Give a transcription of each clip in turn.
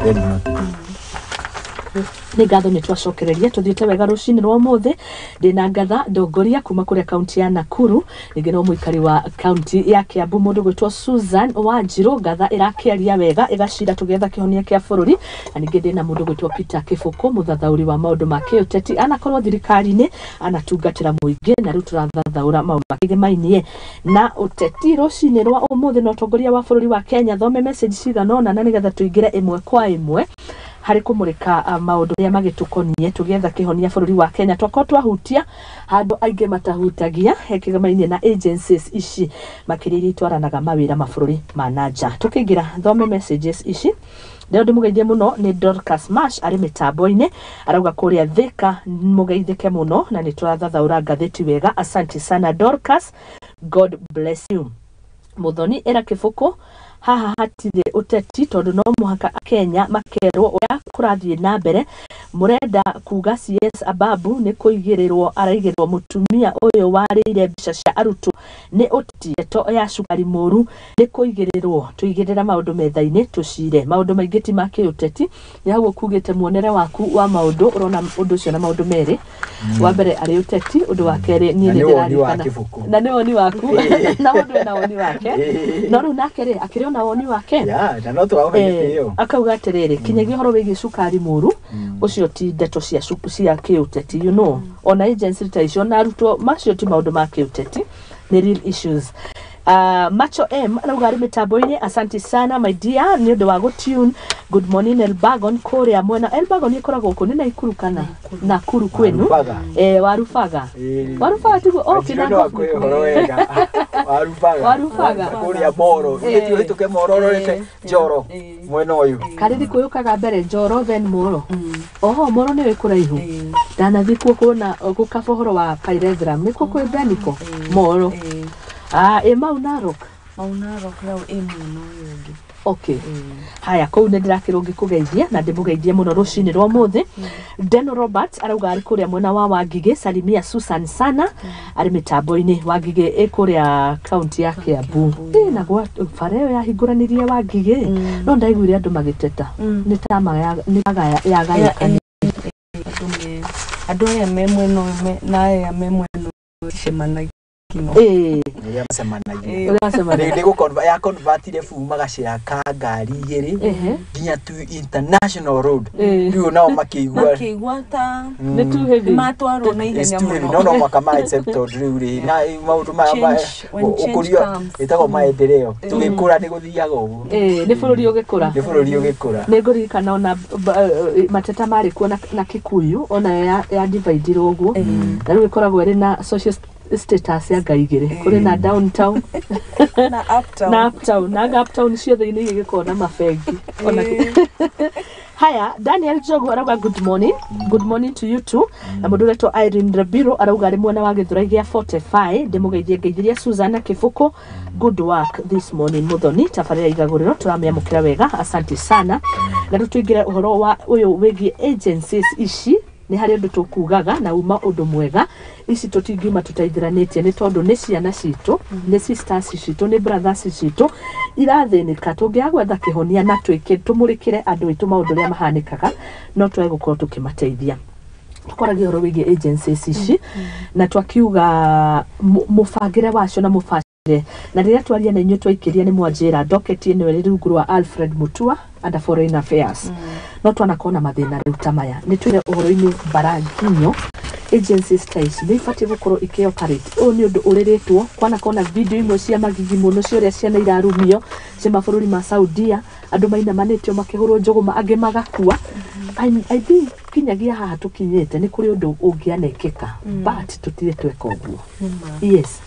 Very naughty. Nĩ ngatho nĩ twacokereria tũthiĩte wega rũcinĩ rwa ũmũthĩ. Ndĩna ngatha ndongoria kuma kũrĩa kaunti ya Nakuru, rĩngĩ no mũikari wa kaunti ya Kiambu, mũndũ gwĩtwo Susan Wanjirũ. Ngatha ĩrakĩaria wega, ĩgacira tũgĩetha kĩhonia kĩa bũrũri. Na ningĩ ndĩna mũndũ gwĩtwo Peter Kĩbũkũ, mũthathaũri wa maũndũ ma kĩũteti, anakorwo thirikari-inĩ, anatungatĩra mũingĩ, na rĩu tũrathathaũra maũndũ makĩgemainie na ũteti rũcinĩ rwa ũmũthĩ na ũtongoria wa bũrũri wa Kenya. Thome message cigana ũna na nĩgetha tũingĩre ĩmwe kwa ĩmwe harĩ kũmũrĩka maũndũ marĩa magĩtũkonie tũgĩetha kĩhonia bũrũri wa Kenya. Twakorwo twahutia handũ aingĩ matahutagia, hekĩgemainie na agencies ici, makĩria iria itwaranaga mawĩra mabũrũri ma na nja. Tũkĩingĩra, thome messages ici. Leo ndĩmũgeithie mũno nĩ Dorcas Mash arĩ mĩtambo-inĩ, arauga kũrĩa Thika mũgeithĩke mũno na nĩ tũrathathaũra ngathĩti wega. Asante sana Dorcas, God bless you. Muthoni era Kĩbũkũ, haha hatirĩ ũteti tondũ no mũhaka Akenya makerwo ũrĩa kũrathiĩ na mbere. Mũrenda kuga CS Ababu nĩ kũigĩrĩrwo araigĩrĩrwo mũtumia ũyũ warĩire mbeca cia arutwo nĩ ũteti? Ndeto ya cukari mũru nĩ kũigĩrĩrwo. Tũigĩrĩra maũndũ metha-inĩ, tũcire maũndũ maingĩ ti ma kĩũteti. Nĩ hau ũkugĩte muonere waku wa maũndũ, ũrona ũndũ ũcio na maũndũ merĩ. Wa mbere arĩ ũteti, ũndũ wa kerĩ niĩ Na nĩ nĩ woni wa ndĩraririkana. Kĩbũkũ. Na nĩ woni waku, na mũndũ ena woni wake, no rĩu nake rĩ akĩrĩ ona woni wake. Ya, na no tũraũhe gĩtĩo. Akauga atĩrĩrĩ, kinyagia ũhoro wĩgiĩ cukari mũru, ũcio ti ndeto cia cia kĩũteti, ona agency ta icio na arutwo macio ti maũndũ ma kĩũteti, nĩ real issues. Macho M arauga arĩ mĩtambo-inĩ, asante sana my dear nĩ ũndũ wa gũtune. Good morning Elbagon, kũrĩa mwena Elbagon ĩkoragwo kũ? Nĩ Naikuru kana Nakuru kwĩnu? Warubaga. Warubaga. Warubaga tiguo? Okay. Wanjirũ no akwĩhe ũhoro wega. Warubaga. Warubaga. Kũrĩa Moro. Githĩ ti ũhĩtũke Moro ũrorete Njoro mwena ũyũ? Karĩthi kũyũkaga mbere Njoro then Moro. Oho, Moro nĩ kũraihu, ndanathiĩ kuo kuona gũkaba ũhoro wa pyrethrum, nĩkuo kwĩ Beniko Moro. Ah, ĩ Mau Narok? Mau Narok nao ĩ mwena ũyũ ũngĩ. Okay, haya, kũu nĩ ndĩrakĩrwo ngĩkũgeithia na ndĩmũgeithie mũno rũcinĩ rwa ũmũthĩ. Deno Robert arauga arĩ kũrĩa mwena wa Wangigĩ, salimia Susan sana, arĩ mĩtambo-inĩ. Wangigĩ ĩ kũrĩa kaunti ya Kiambu. Ĩ na gwa bara ĩyo yahingũranirie Wangigĩ, no ndaiguire andũ magĩteta nĩ ta nĩ yagayũkanire. Andũ arĩa me mwena ũyũ na arĩa me mwena ũyũ cemanagia. Ũrĩa macemanagia. Ũrĩa macemanagia. Nĩ ya convertire buma gacĩra ka ngari igĩrĩ nginya tu international road. Rĩu nao makĩigua makĩigua ta nĩ too heavy. Matwarwo na It's ihenya too heavy. mũno. No no mwaka ma accept tondũ rĩu rĩ na maũndũ maya Change, when change ũkũria comes. ĩtagwo maendeleo, tũgĩkũra nĩ gũthiaga ũguo. Nĩ bũrũri ũgĩkũra. Nĩ bũrũri ũgĩkũra. Nĩ ngũririkana ona mateta marĩ kuo na Kikuyu onayo ya dividirwo ũguo, na rĩu ĩkoragwo ĩrĩ na social status ya ngai igĩrĩ, kũrĩ na downtown na uptown. Na uptown, na anga uptown ciothe inĩ igĩkorwo na mabengi ona. Haya, Daniel Njogu arauga good morning, good morning to you too. Na mũndũ ũretwo Irene Rebiro arauga arĩ mwena wa Gĩthũrai gĩa 45, ndĩmũgeithie, ngeithirie Susan Kĩbũkũ. Good work this morning Muthoni, tabarĩra igagũrĩro tũramĩamũkĩra wega, asante sana. Na rĩu tũingĩre ũhoro wa ũyũ wĩgiĩ agencies ici. Nĩ harĩ ũndũ tũkugaga na uma ũndũ mwega, ici tũtingiuma tũteithiranĩtie, nĩ tondũ nĩ ciana citũ, nĩ sisters citũ, nĩ brothers citũ irathĩnĩka. Tũngĩaga gwetha kĩhonia na twĩke tũmũrĩkĩre andũ aitũ maũndũ ũrĩa mahanĩkaga, no twage gũkorwo tũkĩmateithia. Tũkoragia ũhoro wĩgiĩ agencies ici na twakiuga mũbangĩre wacio na mũbacĩre, na rĩrĩa twaria na inyuĩ twaikĩria nĩ mwanjĩra docket ĩno ĩrĩ rungu rwa Alfred Mutua under Foreign Affairs, no twanakorwo na mathĩna rĩu ta maya. Nĩ twĩre ũhoro-inĩ Mbaranginyo, agencies ta ici nĩ ibatiĩ gũkorwo ikĩoperate. Ũyũ nĩ ũndũ ũrĩrĩtwo, kwanakorwo na video imwe cia magigi mũno cia ũrĩa ciana irarumio cia mabũrũri ma Saudia, andũ mainamanĩtio makĩhũrwo njũgũma, angĩ magakua. I think kinyagia haha tũkinyĩte nĩ kũrĩ ũndũ ũngĩanekĩka, but tũtirĩ tweka ũguo. Yes.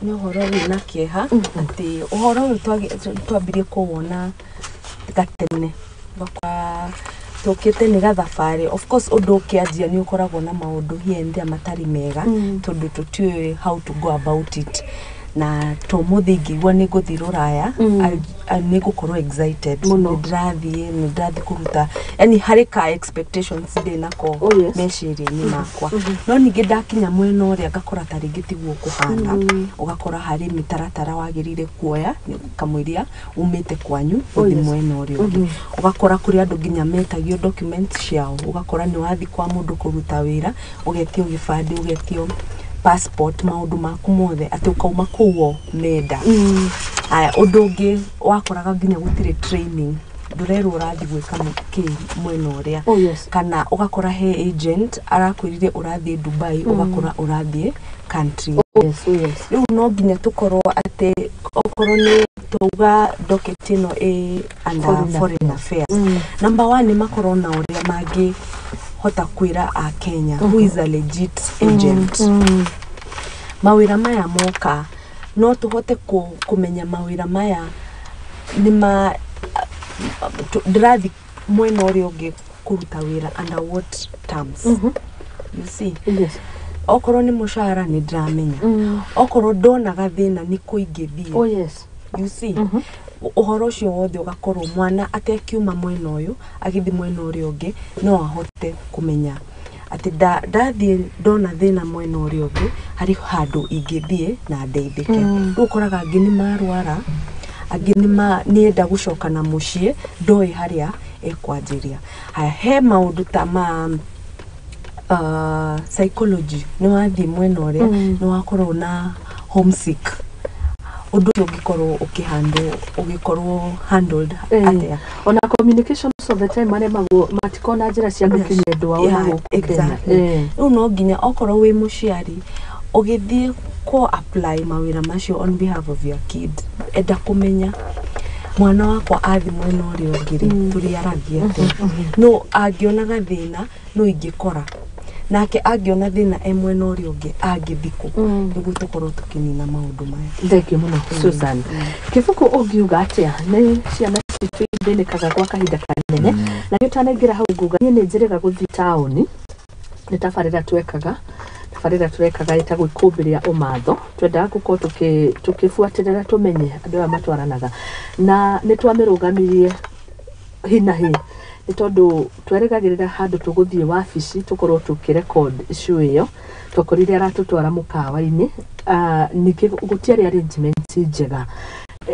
Nĩ ũhoro wĩna kĩeha atĩ ũhoro ũyũ twambirie kũwona gatene bakwa tũkĩte nĩ gathabarĩ. Of course, ũndũ ũkĩanjia nĩ ũkoragwo na maũndũ here and there matarĩ mega, tondũ tũtiũĩ how to go about it. Na to mũthĩ ingĩigua nĩ ngũthiĩ rũraya, nĩ ngũkorwo excited. Mũno. Nĩ ndĩrathiĩ kũruta, yani harĩ ka expectations ndĩ nako Oh, yes. meciria-inĩ makwa. No ningĩ ndakinya mwena ũrĩa ngakora ta rĩngĩ tiguo kũhana. Ũgakora harĩ mĩtaratara wagĩrĩire kuoya kamũiria umĩte kwanyu Oh, ũthiĩ mwena ũrĩa ũngĩ. Ũgakora kũrĩ andũ nginya metagio documents ciao. Ũgakora nĩ wathiĩ kwa mũndũ kũruta wĩra, ũgetio gĩbandĩ, ũgetio passport, maũndũ maku mothe, atĩ ũkauma kũu o menda. Aya, ũndũ ũngĩ wakoraga nginya gũtirĩ training, ndũrerwo ũrathiĩ gwĩka kĩ mwena ũrĩa. Oh, yes. Kana ũgakora he agent arakwĩrire ũrathiĩ Dubai, ũgakora ũrathiĩ country. Oh, yes. Rĩu no nginya tũkorwo atĩ okorwo nĩ twauga docket ĩno ĩ under Foreign foreign affairs, number one nĩ makorwo na ũrĩa mangĩhota kwĩra a Kenya who is a legit agent. Mawĩra maya moka, no tũhote kũmenya mawĩra maya nĩ ma ndĩrathiĩ mwena ũrĩa ũngĩ kũruta wĩra under what terms, you see? Yes. Okorwo nĩ mũcara nĩ ndĩramenya, okorwo ndonaga thĩna nĩ kũingĩthiĩ. Oh, yes. You see, ũhoro ũcio wothe ũgakorwo mwana atekiuma mwena ũyũ agĩthiĩ mwena ũrĩa ũngĩ, no ahote kũmenya atĩ ndathiĩ ndona thĩna mwena ũrĩa ũngĩ, harĩ handũ ingĩthiĩ na ndeithĩke. Rĩu ũkoraga angĩ nĩ marwara, angĩ nĩenda gũcoka na mũciĩ, ndoĩ harĩa ekwanjĩria. Haya, he maũndũ ta ma psychology. Nĩ wathiĩ mwena ũrĩa, nĩ wakorwo na homesick, ũndũ ũcio ũngĩkorwo ũkĩhandwo, ũgĩkorwo handled atĩa? Ona communication most of the time maremagwo, matikona njĩra cia gũkinyia andũ ao na gũkũ Kenya. Rĩu no nginya okorwo wĩ mũciari ũgĩthiĩ kũ apply mawĩra macio on behalf of your kid, enda kũmenya mwana wakwa athi mwena ũrĩa ũngĩ rĩ, tũrĩaragia atĩa, no angĩona gathĩna no ingĩkora nake, angĩona thĩna e mwena ũrĩa ũngĩ angĩthiĩ kũ, nĩguo tũkorwo tũkĩnina maũndũ maya. Thank you mũno, Susan. Kĩbuku, ũngiuga atĩa? Nĩ ciana citũ ithĩnĩkaga gwa kahinda kanene, na nĩ ũtanaingĩra hau nguga niĩ nĩ njĩrĩga gũthiĩ taũni. Nĩ tabarĩra twekaga, tabarĩra twekaga ĩtagwo Ikũmbĩ rĩa Ũmatho. Twendaga gũkorwo tũkĩbuatĩrĩra tũmenye andũ aya matwaranaga, na nĩ twamĩrũgamirie hinahi nĩ tondũ twerĩgagĩrĩra handũ tũgũthiĩ wabici tũkorwo tũkĩrecord issue ĩyo, twakorire aratũtwara mũkawa-inĩ. Ah, ningĩ gũtiarĩ arrangement njega.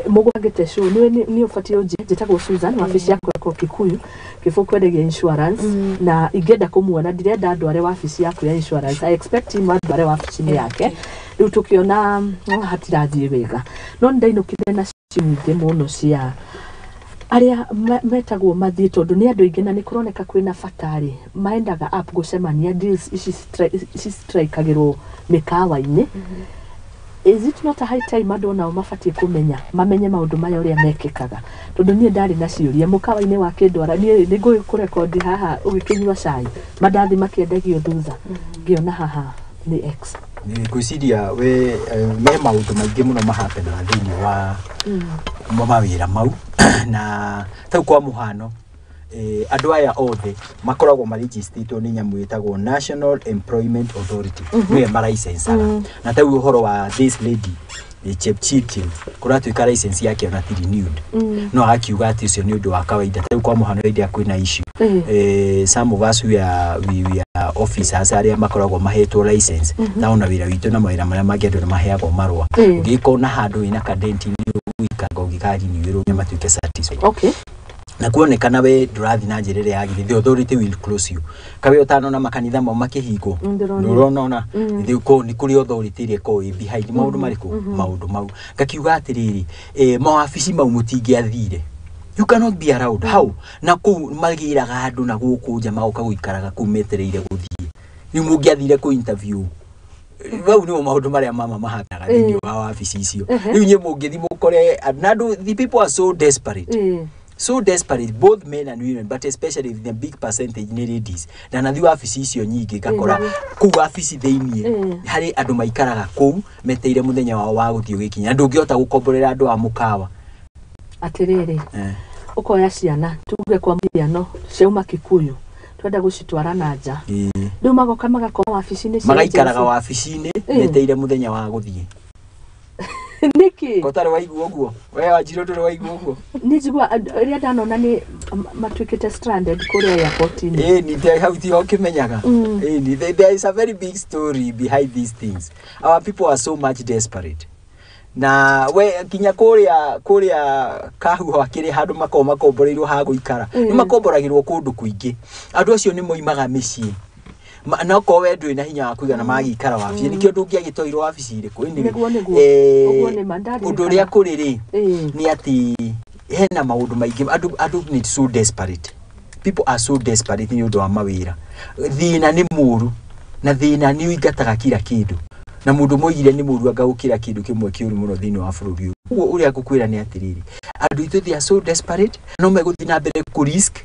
Mũgwangĩte show nĩ ũbatiĩ ũnjĩre. Njĩtagwo Susan, wabici yakwa ĩkoragwo Kikuyu. Kĩbũ kwendagia insurance, na ingĩenda kũmuona ndirenda andware wabici yaku ya insurance, I expect him andware wabici-inĩ yake. Rĩu tũkĩona hatirathiĩ wega, no nĩ ndainũkire na cio nyingĩ mũno cia arĩa metagwo mathiĩ, tondũ nĩ andũ aingĩ na nĩ kũroneka kwĩna bata rĩ, maendaga up gũcemania, deals ici cistrikagĩrwo mĩkawa-inĩ. Is it not a high time andũ onao mabatiĩ kũmenya, mamenye maũndũ maya ũrĩa mekĩkaga? Tondũ niĩ ndarĩ na ciũria mũkawa-inĩ wa kĩndwara, niĩ nĩ ngũkũrekondi haha ũgĩkĩnyua cai, mandathi makĩendagio thutha, ngĩona haha nĩ x. Ngwĩciria we me maũndũ maingĩ mũno mahapenaga thĩinĩ wa mawĩra mau, na tau kwa mũhano, andũ aya othe makoragwo marĩnjistĩtwo nĩ nyamũ ĩtagwo National Employment Authority, nĩwe maraicencaga. Na tau ũhoro wa this lady, Chepchirchir, kũratuĩka license yake ona ti renewed, no agakiuga atĩ ũcio nĩ ũndũ wa kawaida. Tau kwa mũhano, hĩndĩ ĩrĩa kwĩna issue, some of us we are officers arĩa makoragwo mahetwo license, na ona wĩra witũ na mawĩra marĩa mangĩ andũ nĩ maheagwo marũa. Ũngĩkorwo na handũ wĩna kadenti, nĩ ũgũikanga ũgĩkarinĩwĩrwo nginya matuĩke satisfied. Na kuonekana we ndũrathiĩ na njĩra ĩrĩa yagĩrĩire, the authority will close you. Kawe ũtanona makanitha mau makĩhingwo? Ndĩronire. Ndũronona nĩ kũrĩ authority ĩrĩa ĩkoragwo ĩ behind maũndũ marĩkũ, maũndũ mau. Ngakiuga atĩrĩrĩ, mawabici mau mũtingĩathire, you cannot be allowed how na kũu magĩraga andũ na gũkũ nja magoka gũikaraga kũu metereire gũthiĩ. Rĩu mũngĩathire kũ interview, mau nĩmo maũndũ marĩa mama mahanaga thĩinĩ wa wabici icio. Rĩu inyuĩ mũngĩthiĩ mũkore na andũ, the people are so desperate, so desperate, both men and women, but especially the big percentage nĩ ladies. Na nathi wabici icio nyingĩ ngakora kũu wabici thĩiniĩ harĩ andũ maikaraga kũu meteire mũthenya wao wa gũthiĩ ũgĩkinya, na ndũngĩhota gũkomborera andũ a mũkawa. Atĩrĩrĩ, ũkoya ciana, tuge kwa mũhiano ciauma Kikuyu, twenda gũcitwara na nja, rĩu magoka magakoma wabici-inĩ cia Magaikaraga agency. wabici-inĩ meteire mũthenya wa gũthiĩ. Nĩkĩ? Ko ũtarĩ waigua ũguo we Wanjirũ, ndũrĩ waigua ũguo? Nĩ njigua rĩrĩa ndanona nĩ matuĩkĩte stranded kũrĩa airport-inĩ. Ĩni hau tiho ũkĩmenyaga. Ĩni there is a very big story behind these things. Our people are so much desperate na we nginya kũrĩa kahuho akĩrĩ handũ makoragwo makomboreirwo ha gũikara. Nĩ makomboragĩrwo kũndũ kũingĩ. Andũ acio nĩ moimaga mĩciĩ. Na okorwo we ndũrĩ na hinya wa kũigana magĩikara wabici, nĩkĩo ndũngĩagĩtwairwo wabici irĩkũ. Anyway, Nĩguo. Ũguo nĩ ma, ndaririkana. Ũndũ ũrĩa kũrĩ rĩ, nĩ atĩ hena maũndũ maingĩ. Andũ nĩ so desperate, people are so desperate nĩ ũndũ wa mawĩra. Thĩna nĩ mũru na thĩna nĩ ũingataga kila kĩndũ, na mũndũ moigire nĩ mũru anga gũkĩra kĩndũ kĩmwe kĩũru mũno thĩinĩ wa bũrũri ũyũ. Ũguo ũrĩa ngũkwĩra nĩ atĩrĩrĩ, andũ aitũ, they are so desperate, no megũthiĩ na mbere kũ risk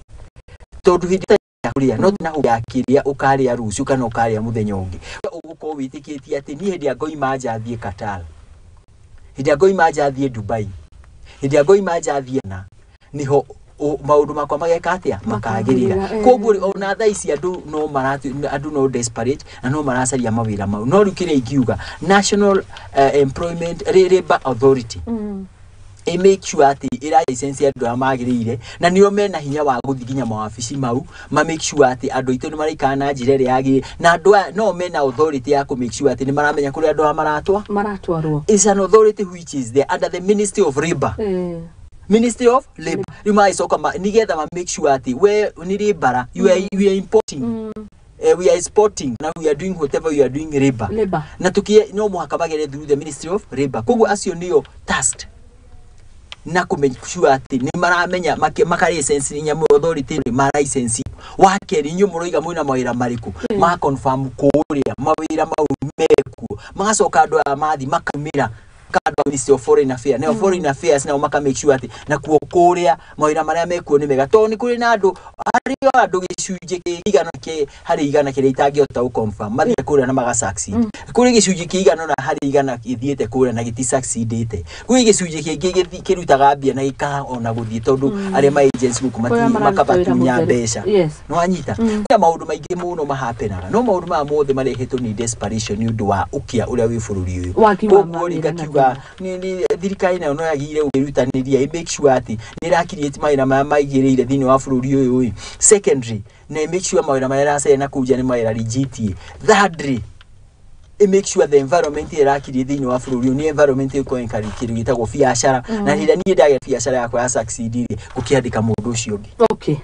tondũ hĩndĩ ya kũrĩa no na ya kĩrĩa ũkarĩa rũciũ kana ũkarĩa mũthenya ũngĩ, ũgũkorwo wĩtĩkĩtie atĩ niĩ hĩndĩ ĩrĩa ngoima nja thiĩ Qatar, hĩndĩ ĩrĩa ngoima nja thiĩ Dubai, hĩndĩ ĩrĩa ngoima nja thiĩ na niho maũndũ makwa mageka atĩa, makagĩrĩra. Makagĩrĩra. Koguo rĩ, ona thaa ici andũ no maratu andũ no desperate na no maracaria mawĩra mau. No rĩu kĩrĩa ingiuga, National Employment Labour Authority ĩ make sure atĩ ĩra license andũ arĩa magĩrĩire na nĩo mena hinya wa gũthiĩ nginya mawabici mau, ma make sure atĩ andũ aitũ nĩ maraikara na njĩra ĩrĩa yagĩrĩire, na andũ aya no mena authority ya kũ make sure atĩ nĩ maramenya kũrĩa andũ aya maratwa maratwarwo. Is an authority which is there under the Ministry of Labour. Ministry of Labour rĩu magĩcoka nĩgetha ma make sure atĩ we nĩ labourer, you are importing, we are exporting na we are doing whatever we are doing, labor. Labour. Na tukie no mũhaka magere through the Ministry of Labour. Koguo acio nĩo tasked na kũ make sure atĩ nĩ maramenya maka license nyamũ authority nĩ ma license. Wa kerĩ, inyuĩ mũroiga mwĩna mawĩra marĩkũ? Ma confirm kũrĩa mawĩra mau mekuo. Magacoka andũ aya mathi makamĩra andũ a Ministry of Foreign Affairs, nao Foreign Affairs nao maka make sure atĩ nakuo kũrĩa mawĩra marĩa mekuo nĩ mega, tondũ nĩ kũrĩ na andũ harĩ o andũ gĩcunjĩ kĩigana kĩ harĩ igana kĩrĩa itangĩhota gũ confirm mathiĩ kũrĩa na maga succeed. Kũrĩ gĩcunjĩ kĩigana ũna harĩ igana gĩthiĩte kũrĩa na gĩti succeedĩte. Kũrĩ gĩcunjĩ kĩngĩ kĩrutaga mbia na gĩkaga ona gũthiĩ tondũ arĩa ma agents gũkũ Kũrĩa mararuta wĩra makabatunya mũtheru. mbeca. Nĩ wanyita? Kwĩna maũndũ maingĩ mũno mahapenaga, no maũndũ maya mothe marehetwo nĩ desperation nĩ ũndũ wa ũkĩa ũrĩa wĩ bũrũri ũyũ. Wagi wa Koguo rĩ, mawĩra na ngakiuga nĩ thirikari nayo no yagĩrĩire kwĩrutanĩria ĩ make sure atĩ nĩ ĩra create mawĩra marĩa maigĩrĩire thĩinĩ wa bũrũri ũyũ ĩ. Secondary, na ĩ make sure mawĩra marĩa ĩracaria na kũu nja nĩ mawĩra legit ĩ. Thirdly, ĩ make sure the environment ĩrĩa ĩrakĩrie thĩinĩ wa bũrũri ũyũ nĩ environment ĩkũ encourage kĩndũ gĩtagwo biacara, na rĩrĩa niĩ ndagĩa biacara yakwa ya succeed rĩ, ngũkĩandĩka mũndũ ũcio ũngĩ. Okay,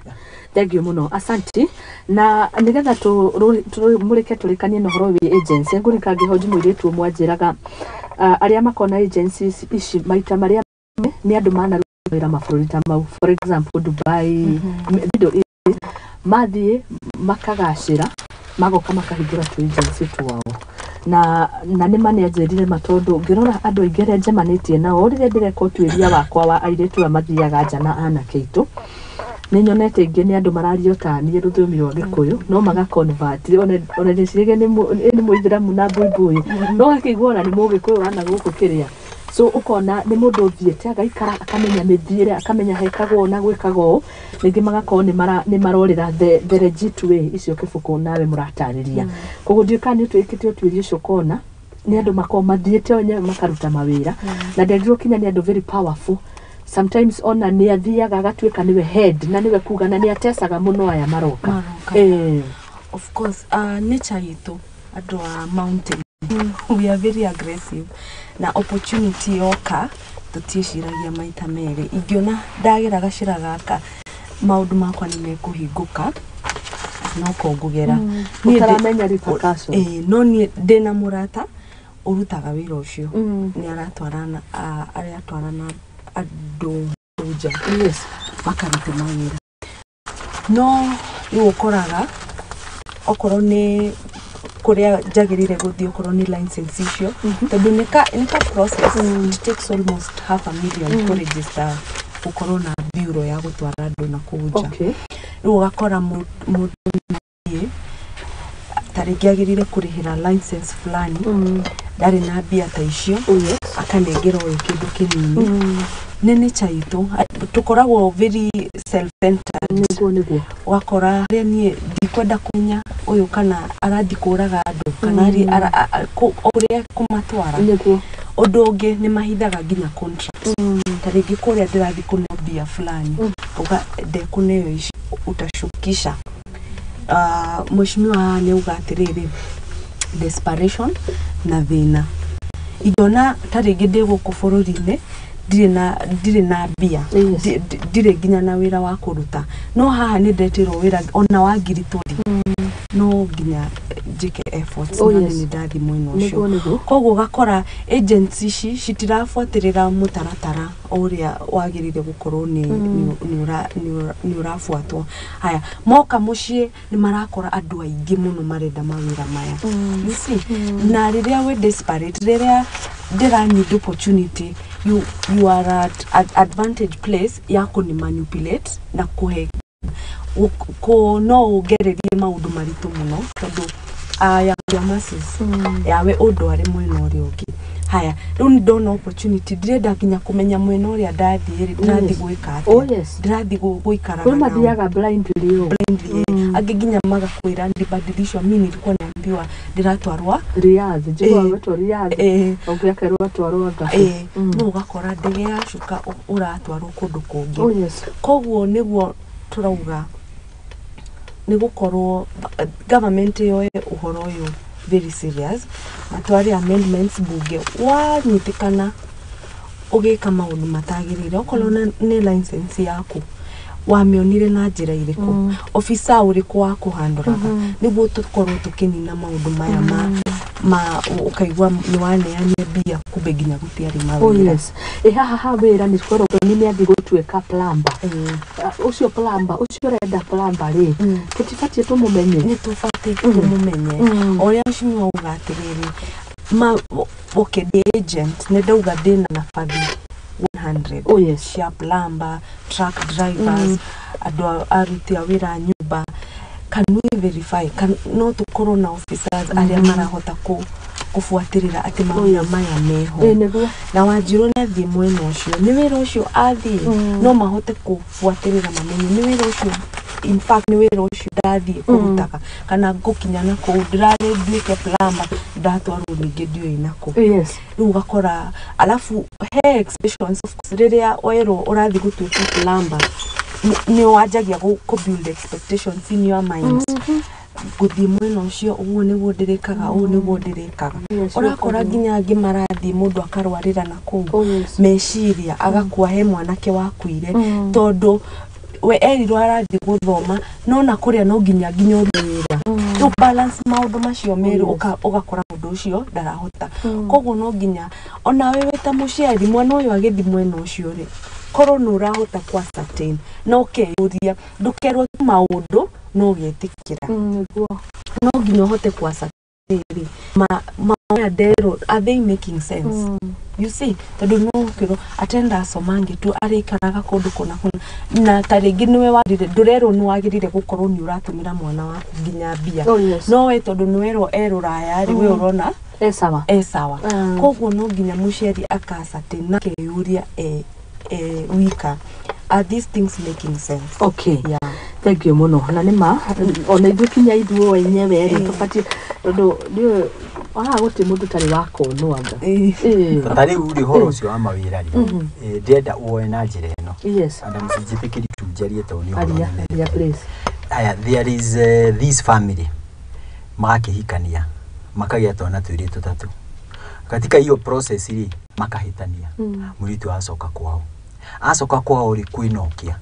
thank you muno, asanti. Na nigetha tũmũrĩke tũrĩkanie na ũhoro wĩ agency, ngũrika ngĩhonji mũirĩtu ũmwe anjĩraga arĩa makona agencies ici maita marĩa nĩ andũ manaruta wĩra mabũrũri ta mau, for example Dubai, Middle East, mathiĩ makagacĩra, magoka makahingũra tu agency twao. Na nĩ ma nĩ anjĩrire ma, tondũ ngĩrora andũ aingĩ arĩa njemanĩtie nao rĩrĩa ndĩreka ũtuĩria wakwa wa airĩtu aya mathiaga nja na anake aitũ, nĩ nyonete ingĩ nĩ andũ mararia ta niĩ rũthiomi rwa Gĩkũyũ no maga convert. Ona ndĩciragia nĩ mũithĩramu na mbuibui, no ũgakĩigua ona nĩ mũgĩkũyũ wana gũkũ kĩrĩa. So ũkona nĩ mũndũ ũthiĩte agaikara akamenya mĩthiĩre, akamenya hekagwo ũũ na gwĩkagwo ũũ. Rĩngĩ magakorwo nĩ marorĩra the legit way icio kĩbũkũ nawe mũratarĩria. Koguo ndiũĩ kana nĩ ũtuĩkĩte ũtuĩria ũcio, ũkona nĩ andũ makoragwo mathiĩte o enyewe makaruta mawĩra, na nderirwo kinya nĩ andũ very powerful sometimes, ona nĩ athiaga agatuĩka nĩwe head na nĩwe kuga na nĩ atecaga mũno aya maroka. Maroka. Of course, nature itũ andũ a mountain, we are very aggressive, na opportunity yoka tũtiĩciragia maita merĩ. Ingĩona ndagera gacĩra gaka maũndũ makwa nĩ mekũhingũka, no ko ngũgera. Niĩ Ũtaramenya repercussions. Ĩĩ, no niĩ ndĩna mũrata ũrutaga wĩra ũcio. Nĩ aratwarana aratwarana andũ nja makarute mawĩra, no rĩu ũkoraga okorwo nĩ kũrĩa njagĩrĩire gũthiĩ, okorwo nĩ license icio, tondũ nĩ ka process, it takes almost half a million kũ register gũkorwo na bureau ya gũtwara andũ na kũu nja. Rĩu ũgakora mũndũ nĩathiĩ, ta rĩngĩ agĩrĩire kũrĩhĩra license fulani, ndarĩ na mbia ta icio, akanengera ũyũ kĩndũ kĩnini. Nĩ nature itũ, tũkoragwo very self-centered. Nĩguo. Ũgakora rĩrĩa niĩ ndikwenda kũmenya ũyũ kana arathiĩ kũraga andũ kana kũrĩa kũmatwara. Ũndũ ũngĩ nĩ mahithaga nginya contract. Ta rĩngĩ kũrĩa ndĩrathiĩ kũneo mbia fulani, uga ndekũneo ici utashukisha. Mheshimiwa haha nĩ auga atĩrĩrĩ, desperation na thĩna. Ingĩona ta rĩngĩ ndĩ gũkũ bũrũri-inĩ ndirĩ na mbia, ndirĩ nginya na wĩra wa kũruta, no haha nĩ ndetĩrwo wĩra ona wa 20,000, no nginya njĩke efforts. Oh, na yes. nĩ ndathiĩ mwena ũcio. Nĩguo, nĩguo. Koguo ũgakora agents ici citirabuatĩrĩra mũtaratara ũrĩa wagĩrĩire gũkorwo nĩ ũrabuatwo. Haya, moka mũciĩ nĩ marakora andũ aingĩ mũno marenda mawĩra maya. You see? Na rĩrĩa wĩ desperate, rĩrĩa ndĩra need opportunity, you are at advantage place ya kũni manipulate na kũhe no ũngererie maũndũ maritũ mũno tondũ aya ya masses yawe ũndware mwena ũrĩa ũngĩ. Haya, rĩu nĩ ndona opportunity, ndĩrenda nginya kũmenya mwena ũrĩa ndathiĩ rĩ, ndĩrathiĩ gwĩka atĩa, Oh, yes. ndĩrathiĩ gũikaraga Kwĩ nao. mathiaga blindly ũũ. Blindly. Angĩ nginya magakwĩra ndibadilishwa, mi nilikuwa naambiwa ndĩratwarwa Riyadh, njiguaga gwĩtwo Riyadh, ũngĩ akerwo atwarwo anga. No ũgakora ndege yacuka ũratwarwo kũndũ kũngĩ. Oh, yes. Koguo nĩguo tũrauga nĩ gũkorwo government yoe ũhoro ũyũ very serious, matware amendments bunge. Wanyitĩkana ũgĩka maũndũ matagĩrĩire, okorwo nĩ license yaku wamĩonire na njĩra irĩkũ, officer ũrĩkũ wa kũhandũraga, nĩguo tũkorwo tũkĩnina maũndũ maya ma ũkaigua nĩ waneania mbia, kumbe nginya gũtiarĩ Oh, mawĩra. yes. Ĩ haha ha wĩra nĩ twerwo nĩ nĩathiĩ gũtuĩka plumber. Ũcio plumber, ũcio ũrenda plumber rĩ, tũtibatiĩ tũmũmenye? Nĩ tũbatiĩ tũmũmenye. O ũrĩa mheshimiwa auga atĩrĩrĩ, ma okay, ndĩ agent, nĩ ndauga ndĩna nabathi 100 Oh, yes. cia plumber, truck drivers, andũ aruti a wĩra a nyũmba. Can we verify? No tũkorwo na officers arĩa marahota kũbuatĩrĩra atĩ mawĩra maya meho? Ĩ nĩguo. Na Wanjirũ nĩ athiĩ mwena ũcio, nĩ wĩra ũcio athiĩ, no mahote kũbuatĩrĩra mamenye nĩ wĩra ũcio, in fact nĩ wĩra ũcio ndathiĩ kũrutaga, kana ngũkinya na kũu ndĩrarĩ nduĩke plumber, ndatwarwo ningĩ ndiũĩ nakũ. Rĩu ũgakora alafu he expectations, of course, rĩrĩa werwo ũrathiĩ gũtuĩka plumber, nĩ wanjagia kũ build expectations in your mind, ngũthiĩ mwena ũcio, ũguo nĩguo ndĩrĩkaga, ũũ nĩguo ndĩrĩkaga. Ũrakora nginya angĩ marathiĩ, mũndũ akarwarĩra na kũu meciria, agakua. He mwanake wakuire tondũ we erirwo arathiĩ gũthoma, no na kũrĩa no nginya ũrute wĩra. Rĩu balance maũndũ macio merĩ, ũgakora mũndũ ũcio ndarahota. Koguo no nginya onawe wĩ ta mũciari, mwana ũyũ agĩthiĩ mwena ũcio rĩ, korwo nĩ ũrahota ku ascertain na ũkeyũria, ndũkerwo tu maũndũ no ũgetĩkĩra. Nĩguo. No nginya ũhote ku ascertain ma maya nderwo, are they making sense? You see, tondũ no ũkĩrwo atenda acomange tu, arĩikaraga kũndũ kũna kũna, na ta rĩngĩ nĩwe wagĩrĩire, ndũrerwo nĩ wagĩrĩire gũkorwo nĩ ũratũmĩra mwana waku nginya mbia. No we tondũ nĩ werwo e rũraya rĩ, we ũrona E sawa. E sawa. Koguo no nginya mũciari aka ascertain na akeyũria e wika, are these things making sense? Okay. Yeah. Thank you mũno. Na nĩ ma ona ithuĩ, kinya ithuĩ enyewe rĩ, tũbatiĩ, tondũ ndiũĩ haha gũtirĩ mũndũ ũtarĩ wa konwo anga. Ta rĩu rĩ, ũhoro ũcio wa mawĩra rĩ, ndĩrenda woe na njĩra ĩno. And mũcinjĩtĩkĩri tu njarie tondũ nĩ ũhoro Aria. nene. Aria, please. Aya, there is this family magakĩhikania, makagĩa twana twĩrĩ tũtatũ. Katika hiyo process rĩ, makahĩtania. Mũirĩtu acoka kwao, acoka kwao rĩ, kwĩna ũkĩa.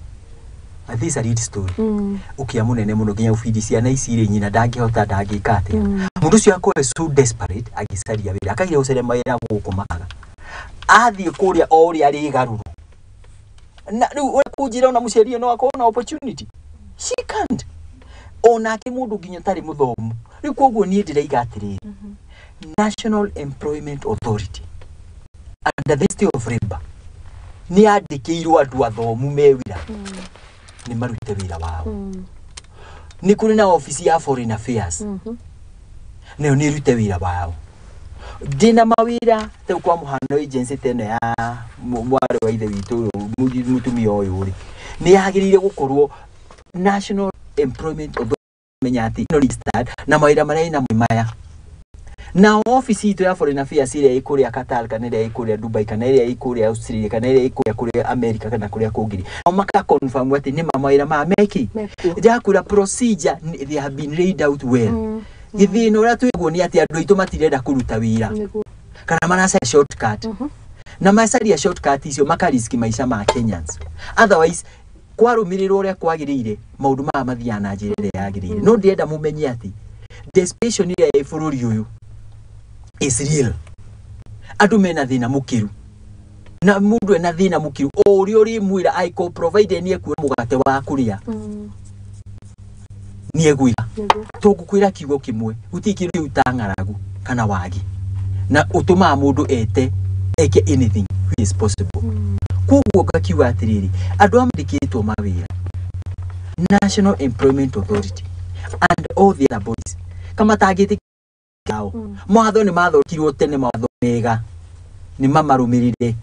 And this is a real story. Ũkĩa mũnene mũno, nginya ũbindi ciana ici rĩ, nyina ndangĩhota, ndangĩka atĩa. Mũndũ ũcio akorwo so desperate, agĩcaria wĩra, akageria gũcaria mawĩra gũkũ makaga, athiĩ kũrĩa o ũrĩa arĩgarũrwo. Na rĩu ũrĩa kũnjĩra ona mũciari ũyũ no akorwo na opportunity, she can't. Onake mũndũ nginya ũtarĩ mũthomu rĩu. Koguo niĩ ndĩraiga atĩrĩrĩ, National Employment Authority under the Ministry of Labour nĩ yandĩkĩirwo andũ athomu me wĩra, nĩ marute wĩra wao. Nĩ kũrĩ na obici ya Foreign Affairs, nayo nĩ ĩrute wĩra wao. Ndĩna mawĩra rĩu, kwa mũhano agency ta ĩno ya mwarĩ wa ithe witũ ũyũ, mũtumia ũyũ rĩ, nĩ yagĩrĩire gũkorwo National Employment Authority menya atĩ ĩno registered na mawĩra marĩa ĩnamo nĩ maya. Na ofici itũ ya foreign affairs ĩrĩa ĩ kũrĩa Qatar kana ĩrĩa ĩ kũrĩa Dubai kana ĩrĩa ĩ kũrĩa Australia kana ĩrĩa ĩ kũrĩa America kana kũrĩa kũngĩ, nao maka confirm atĩ nĩ ma mawĩra maya meki. Mekuo. Ndĩrakwĩra procedure they have been laid out well. Gĩthĩna ũrĩa twĩguo nĩ atĩ andũ aitũ matirenda kũruta wĩra kana maracaria shortcut, na macaria shortcut icio makariski maica ma Kenyans. Otherwise kwarũmĩrĩrwo ũrĩa kwagĩrĩire, maũndũ maya mathiaga na njĩra ĩrĩa yagĩrĩire. No ndĩrenda mũmenye atĩ desperation ĩrĩa ĩ bũrũri ũyũ is real. Andũ mena thĩna mũkĩru, na mũndũ ena thĩna mũkĩru o ũrĩa ũrĩmwĩra angĩkorwo provided nĩ ekuona mũgate wa kũrĩa, nĩ egwĩka. Tũngũkwĩra kiugo kĩmwe, gũtirĩ kĩndũ kĩu ta ng'aragu kana wagi na ũtũmaga mũndũ ete eke anything which is possible. Koguo ngakiuga atĩrĩrĩ, andũ a mandĩkĩtwo mawĩra, National Employment Authority and all the other bodies, kama matangĩtĩkĩra mawatho nĩ mathondekirwo tene, mawatho mega nĩ mamarũmĩrĩre,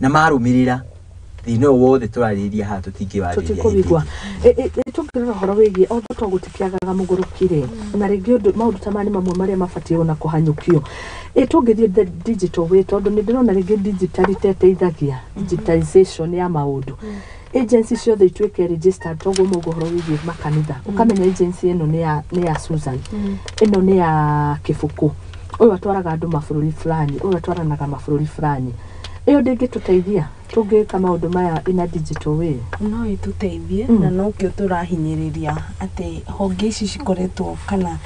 na marũmĩrĩra thĩna ũyũ wothe tũrarĩrĩria haha tũtingĩwarĩrĩria. Tũtikũwigua. Tũngĩrora ũhoro wĩgiĩ otho to gũtikĩagaga mũgũrũki rĩ, na rĩngĩ ũndũ maũndũ ta maya nĩ mamwe marĩa mabatiĩ ona kũhanyũkio. Tũngĩthiĩ the digital way, tondũ nĩ ndĩrona rĩngĩ digital ĩteithagia digitization ya maũndũ, agency ciothe ituĩke registered, toguo mauga ũhoro wĩgiĩ makanitha, ũkamenya agency ĩno nĩ ya Susan, ĩno nĩ ya Kĩbũkũ, ũyũ atwaraga andũ mabũrũri fulani, ũyũ atwaranaga mabũrũri fulani. Ĩyo ndĩngĩtũteithia tũngĩka maũndũ maya in a digital way? No ĩtũteithie, na nokĩo tũrahinyĩrĩria atĩ honge ici cikoretwo kana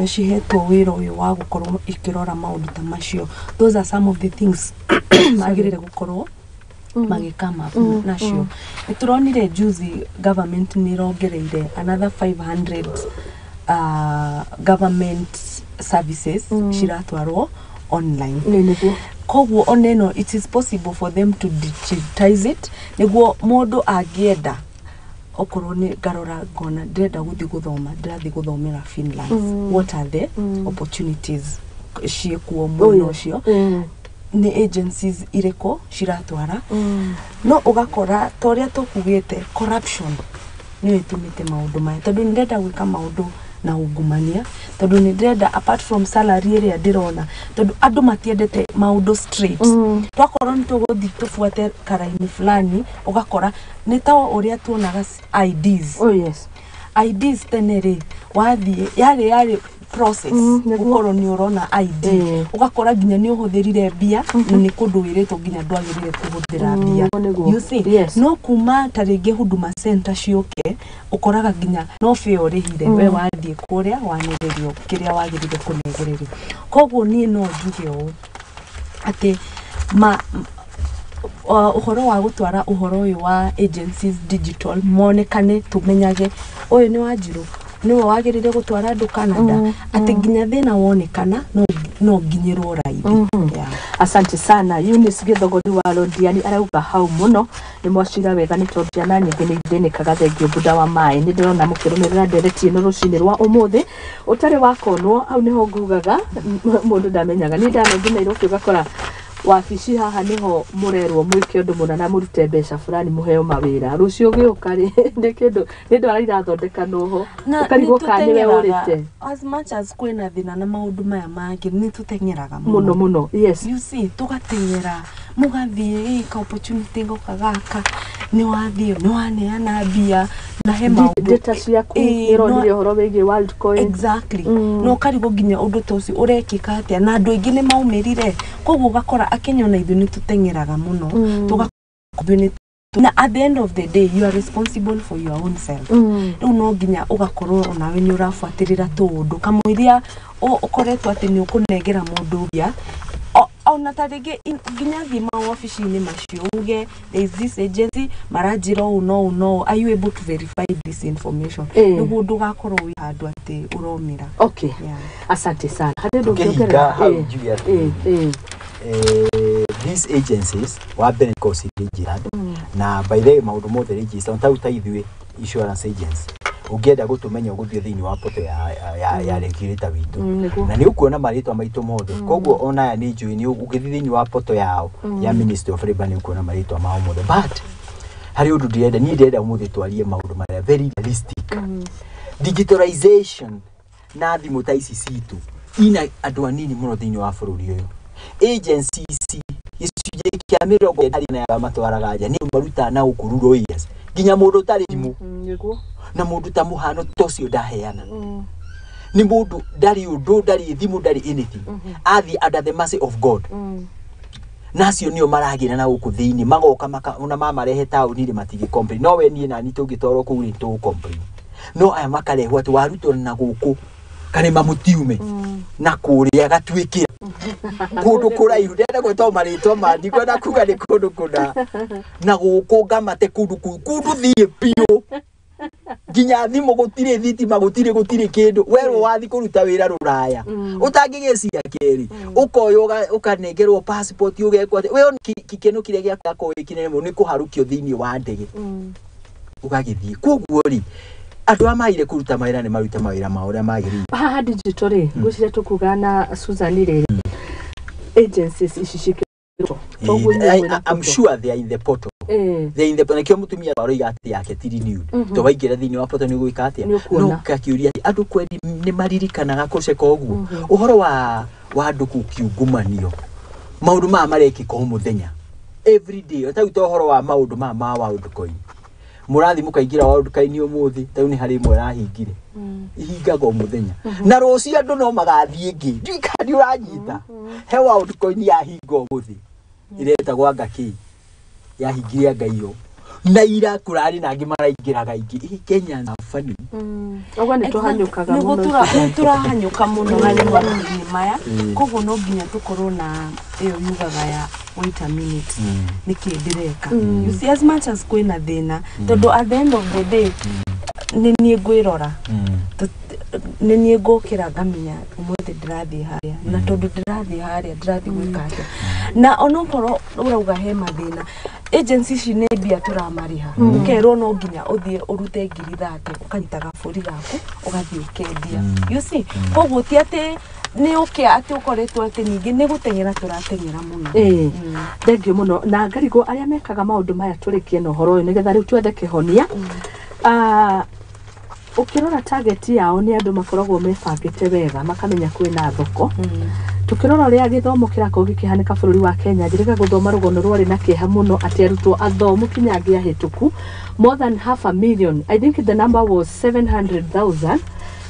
cihetwo wĩra ũyũ wa gũkorwo ikĩrora maũndũ ta macio. Those are some of the things magĩrĩire gũkorwo magĩkama nacio. Nĩ tũronire juzi government nĩ ĩrongereire another 500 government services ciratwarwo online. Nĩ nĩguo. Koguo ona ĩno, it is possible for them to digitize it nĩguo mũndũ angĩenda, okorwo nĩ ngarora ngona ndĩrenda gũthiĩ gũthoma, ndĩrathiĩ gũthomera Finland, what are the opportunities ciĩkuo mwena ũcio, nĩ agencies irĩkũ ciratwara. No ũgakora ta ũrĩa tũkugĩte, corruption nĩyo ĩtũmĩte maũndũ maya, tondũ nĩ ndĩrenda gwĩka maũndũ na ungumania, tondũ nĩ ndĩrenda apart from salary ĩrĩa ndĩrona, tondũ andũ matiendete maũndũ straight. Twakorwo nĩ tũgũthiĩ tũbuate karaini fulani, ũgakora nĩ ta ũrĩa tuonaga IDs. Oh yes. IDs tene rĩ, wathiĩ yarĩ process Nĩguo. gũkorwo nĩ ũrona ID, ũgakora nginya nĩ ũhũthĩrire mbia na nĩ kũndũ wĩrĩtwo nginya ndwagĩrĩire kũhũthĩra mbia. Nĩguo. You see? Yes. No kuma ta rĩngĩ Huduma Center ciũke, ũkoraga nginya no bĩa ũrĩhire, we wathiĩ kũrĩa wanĩrĩrio kĩrĩa wagĩrĩire kũnengererio. Koguo niĩ no njuge ũũ atĩ ma ũhoro wa gũtwara ũhoro ũyũ wa agencies digital monekane, tũmenyage ũyũ nĩ Wanjirũ, nĩwe wagĩrĩire gũtwara andũ Canada, atĩ nginya thĩna wonekana no nginyĩrwo raithi. Yeah. Asante sana. Eunice Githogori wa Londiani arauga hau muno nĩ mwacira wega, nĩ tondũ ciana nyingĩ nĩ ithĩnĩkaga. Thengio buda wa maĩ, nĩ ndĩrona mũkĩrũmĩrĩra ndereti ĩno rũcinĩ rwa ũmũthĩ. Ũtarĩ wakonwo hau nĩho ngugaga mũndũ ndamenyaga. Niĩ ndanathiĩ Nairobi, ũgakora wabici haha nĩho mũrerwo mwĩke ũndũ mũna na mũrute mbeca fulani mũheo mawĩra. Rũciũ gĩũka rĩ, nĩ kĩndũ nĩ ndwara irathondekanwo ho, ũkarigwo kana nĩwe ũrĩte. As much as kwĩna thĩna na maũndũ maya mangĩ, nĩ tũteng'eraga mũno mũno, yes. You see, tũgateng'era, mũgathiĩ ka opportunity goka gaka, nĩ wathiĩ nĩ waneana mbia na he maũndũ Data ciaku Ĩĩ, nĩronire ũhoro wĩgiĩ Worldcoin. Exactly. No ũkarigwo nginya ũndũ ta ũcio ũrekĩka atĩa, na andũ aingĩ nĩ maumĩrire. Koguo ũgakora akenya ona ithuĩ nĩ tũteng'eraga mũno, tũgakorwo nĩ na at the end of the day you are responsible for your own self. Rĩu no nginya ũgakorwo onawe nĩ ũrabuatĩrĩra tũũndũ kamũiria ũkoretwo atĩ nĩ ũkũnengera mũndũ mbia. Ona ta rĩngĩ nginya thiĩ mawabici-inĩ macio uge, "There is this agency maranjĩra ũũ no ũũ no ũũ, are you able to verify this information?" Nĩguo ndũgakorwo wĩ handũ atĩ ũromĩra. Okay. Yeah. Asante sana. Harĩ ũndũ Tũkĩhinga ũngĩongerera? hau, njuge atĩrĩrĩ. These agencies, wa mbere nĩ ci registered, na by the way maũndũ mothe registered ta ithuĩ insurance agency, ũngĩenda gũtũmenya ũgũthiĩ thĩinĩ wa portal ya regulator witũ, Nĩguo. na nĩ ũkuona marĩtwa maitũ mothe. Koguo ona aya nĩ njũĩ nĩ ũgĩthiĩ thĩinĩ wa portal yao ya Ministry of Labour, nĩ ũkuona marĩtwa mao mothe. But harĩ ũndũ ndĩrenda, niĩ ndĩrenda ũmũthĩ twarie maũndũ marĩa very realistic. Digitalization na thimũ ta ici citũ Ina andũ anini mũno thĩinĩ wa bũrũri ũyũ. Agency ici gĩcunjĩ kĩa 90 matwaraga nja nĩ marutaga na gũkũ rural areas nginya mũndũ ũtarĩ thimũ Nĩguo. Na mũndũ ta mũhano ta ũcio ndaheana nĩ mũndũ ndarĩ ũndũ, ndarĩ thimũ, ndarĩ anything, athiĩ under the mercy of God. Na acio nĩo maragĩra na gũkũ thĩinĩ magoka ona mamarehe taũni rĩ matingĩ complain. No we niĩ nani tũngĩtwarwo kũu rĩ tũ complain, no aya makarehwo atĩ warutwo na gũkũ karĩma mũtiume na kũrĩa gatuĩkĩra kũndũ kũraihu, ndĩrenda gwĩtwo marĩtwa ma ndikwenda kuga nĩ kũndũ kũna na gũkũ ngamate kũndũ kũu kũndũ thiĩ biũ nginya thimũ gũtirĩ, thitima gũtirĩ, gũtirĩ kĩndũ. Werwo wathi kũruta wĩra rũraya ũtangĩgĩciria kerĩ ũkoywo ũkanengerwo passport ũgekwo atĩ we gĩkeno kĩrĩa gĩakorwo gĩ kĩnene mũno nĩ kũharũkio thĩinĩ wa ndege ũgagĩthiĩ. Koguo rĩ, andũ arĩa magire kũruta mawĩra nĩ marute mawĩra mao ũrĩa magĩrĩire. Haha digital rĩ, ngwĩciria tũkuga na Susan rĩ, agencies ici cikĩrwo koguo inyuĩ mwĩna I'm portal. Sure they are in the portal. They are in the nakĩo mũtumia aroiga atĩ yake ti renewed to waingĩra thĩinĩ wa portal nĩ ũgwĩka atĩa? Nĩ ũkuona. No ngakĩũria atĩ andũ kweri nĩ maririkanaga kũceka ũguo ũhoro wa andũ gũkiungumanio maũndũ maya marekĩka o mũthenya, every day. Ta rĩu ta ũhoro wa maũndũ maya ma Worldcoin, mũrathi mũkaingĩra Worldcoin ũmũthĩ, ta rĩu nĩ harĩ ĩmwe ĩrahingire, ihingaga o mũthenya na rũciũ andũ no magathiĩ ĩngĩ. Ndiũĩ kana nĩ ũranyita. He Worldcoin yahinga ũmũthĩ ĩretagwo anga kĩ yahingire anga iyo na ira kũrarĩ na angĩ maraingĩraga ingĩ. Ĩ Kenya na funny. Ũguo nĩ tũhanyũkaga Nĩguo. mũno. Nĩ tũrahanyũka mũno harĩ maũndũ-inĩ maya, koguo no nginya tũkorwo na ĩyo yugaga ya "Wait a minute, nĩkĩ ndĩreka?" You see, as much as kwĩna thĩna, tondũ at the end of the day nĩ niĩ ngwĩrora, nĩ niĩ ngũkĩra ngamenya ũmũthĩ ndĩrathiĩ harĩa, na tondũ ndĩrathiĩ harĩa ndĩrathiĩ gwĩka atĩa. Na onokorwo ũrauga he mathĩna, agency ici nĩ mbia tũramarĩha, ũkerwo no nginya ũthiĩ ũrute 30,000, ũkanyita gabũri gaku ũgathiĩ ũkendia. You see, koguo ti atĩ nĩ ũkĩa atĩ ũkoretwo atĩ ningĩ nĩ gũteng'era tũrateng'era mũno. Ĩĩ, thengiũ mũno. Na ngarigwo arĩa mekaga maũndũ maya, tũrĩkie na ũhoro ũyũ nĩgetha rĩu twethe kĩhonia. Ah, ũkĩrora target yao nĩ andũ makoragwo mebangĩte wega makamenya kwĩna thoko. Tukĩrora ũrĩa gĩthomo kĩrakorwo gĩkĩhanĩka bũrũri wa Kenya, njĩrĩga gũthoma rũgano rwarĩ na kĩeha mũno atĩ arutwo athomu kinya angĩ ahĩtũku more than half a million, I think the number was 700,000,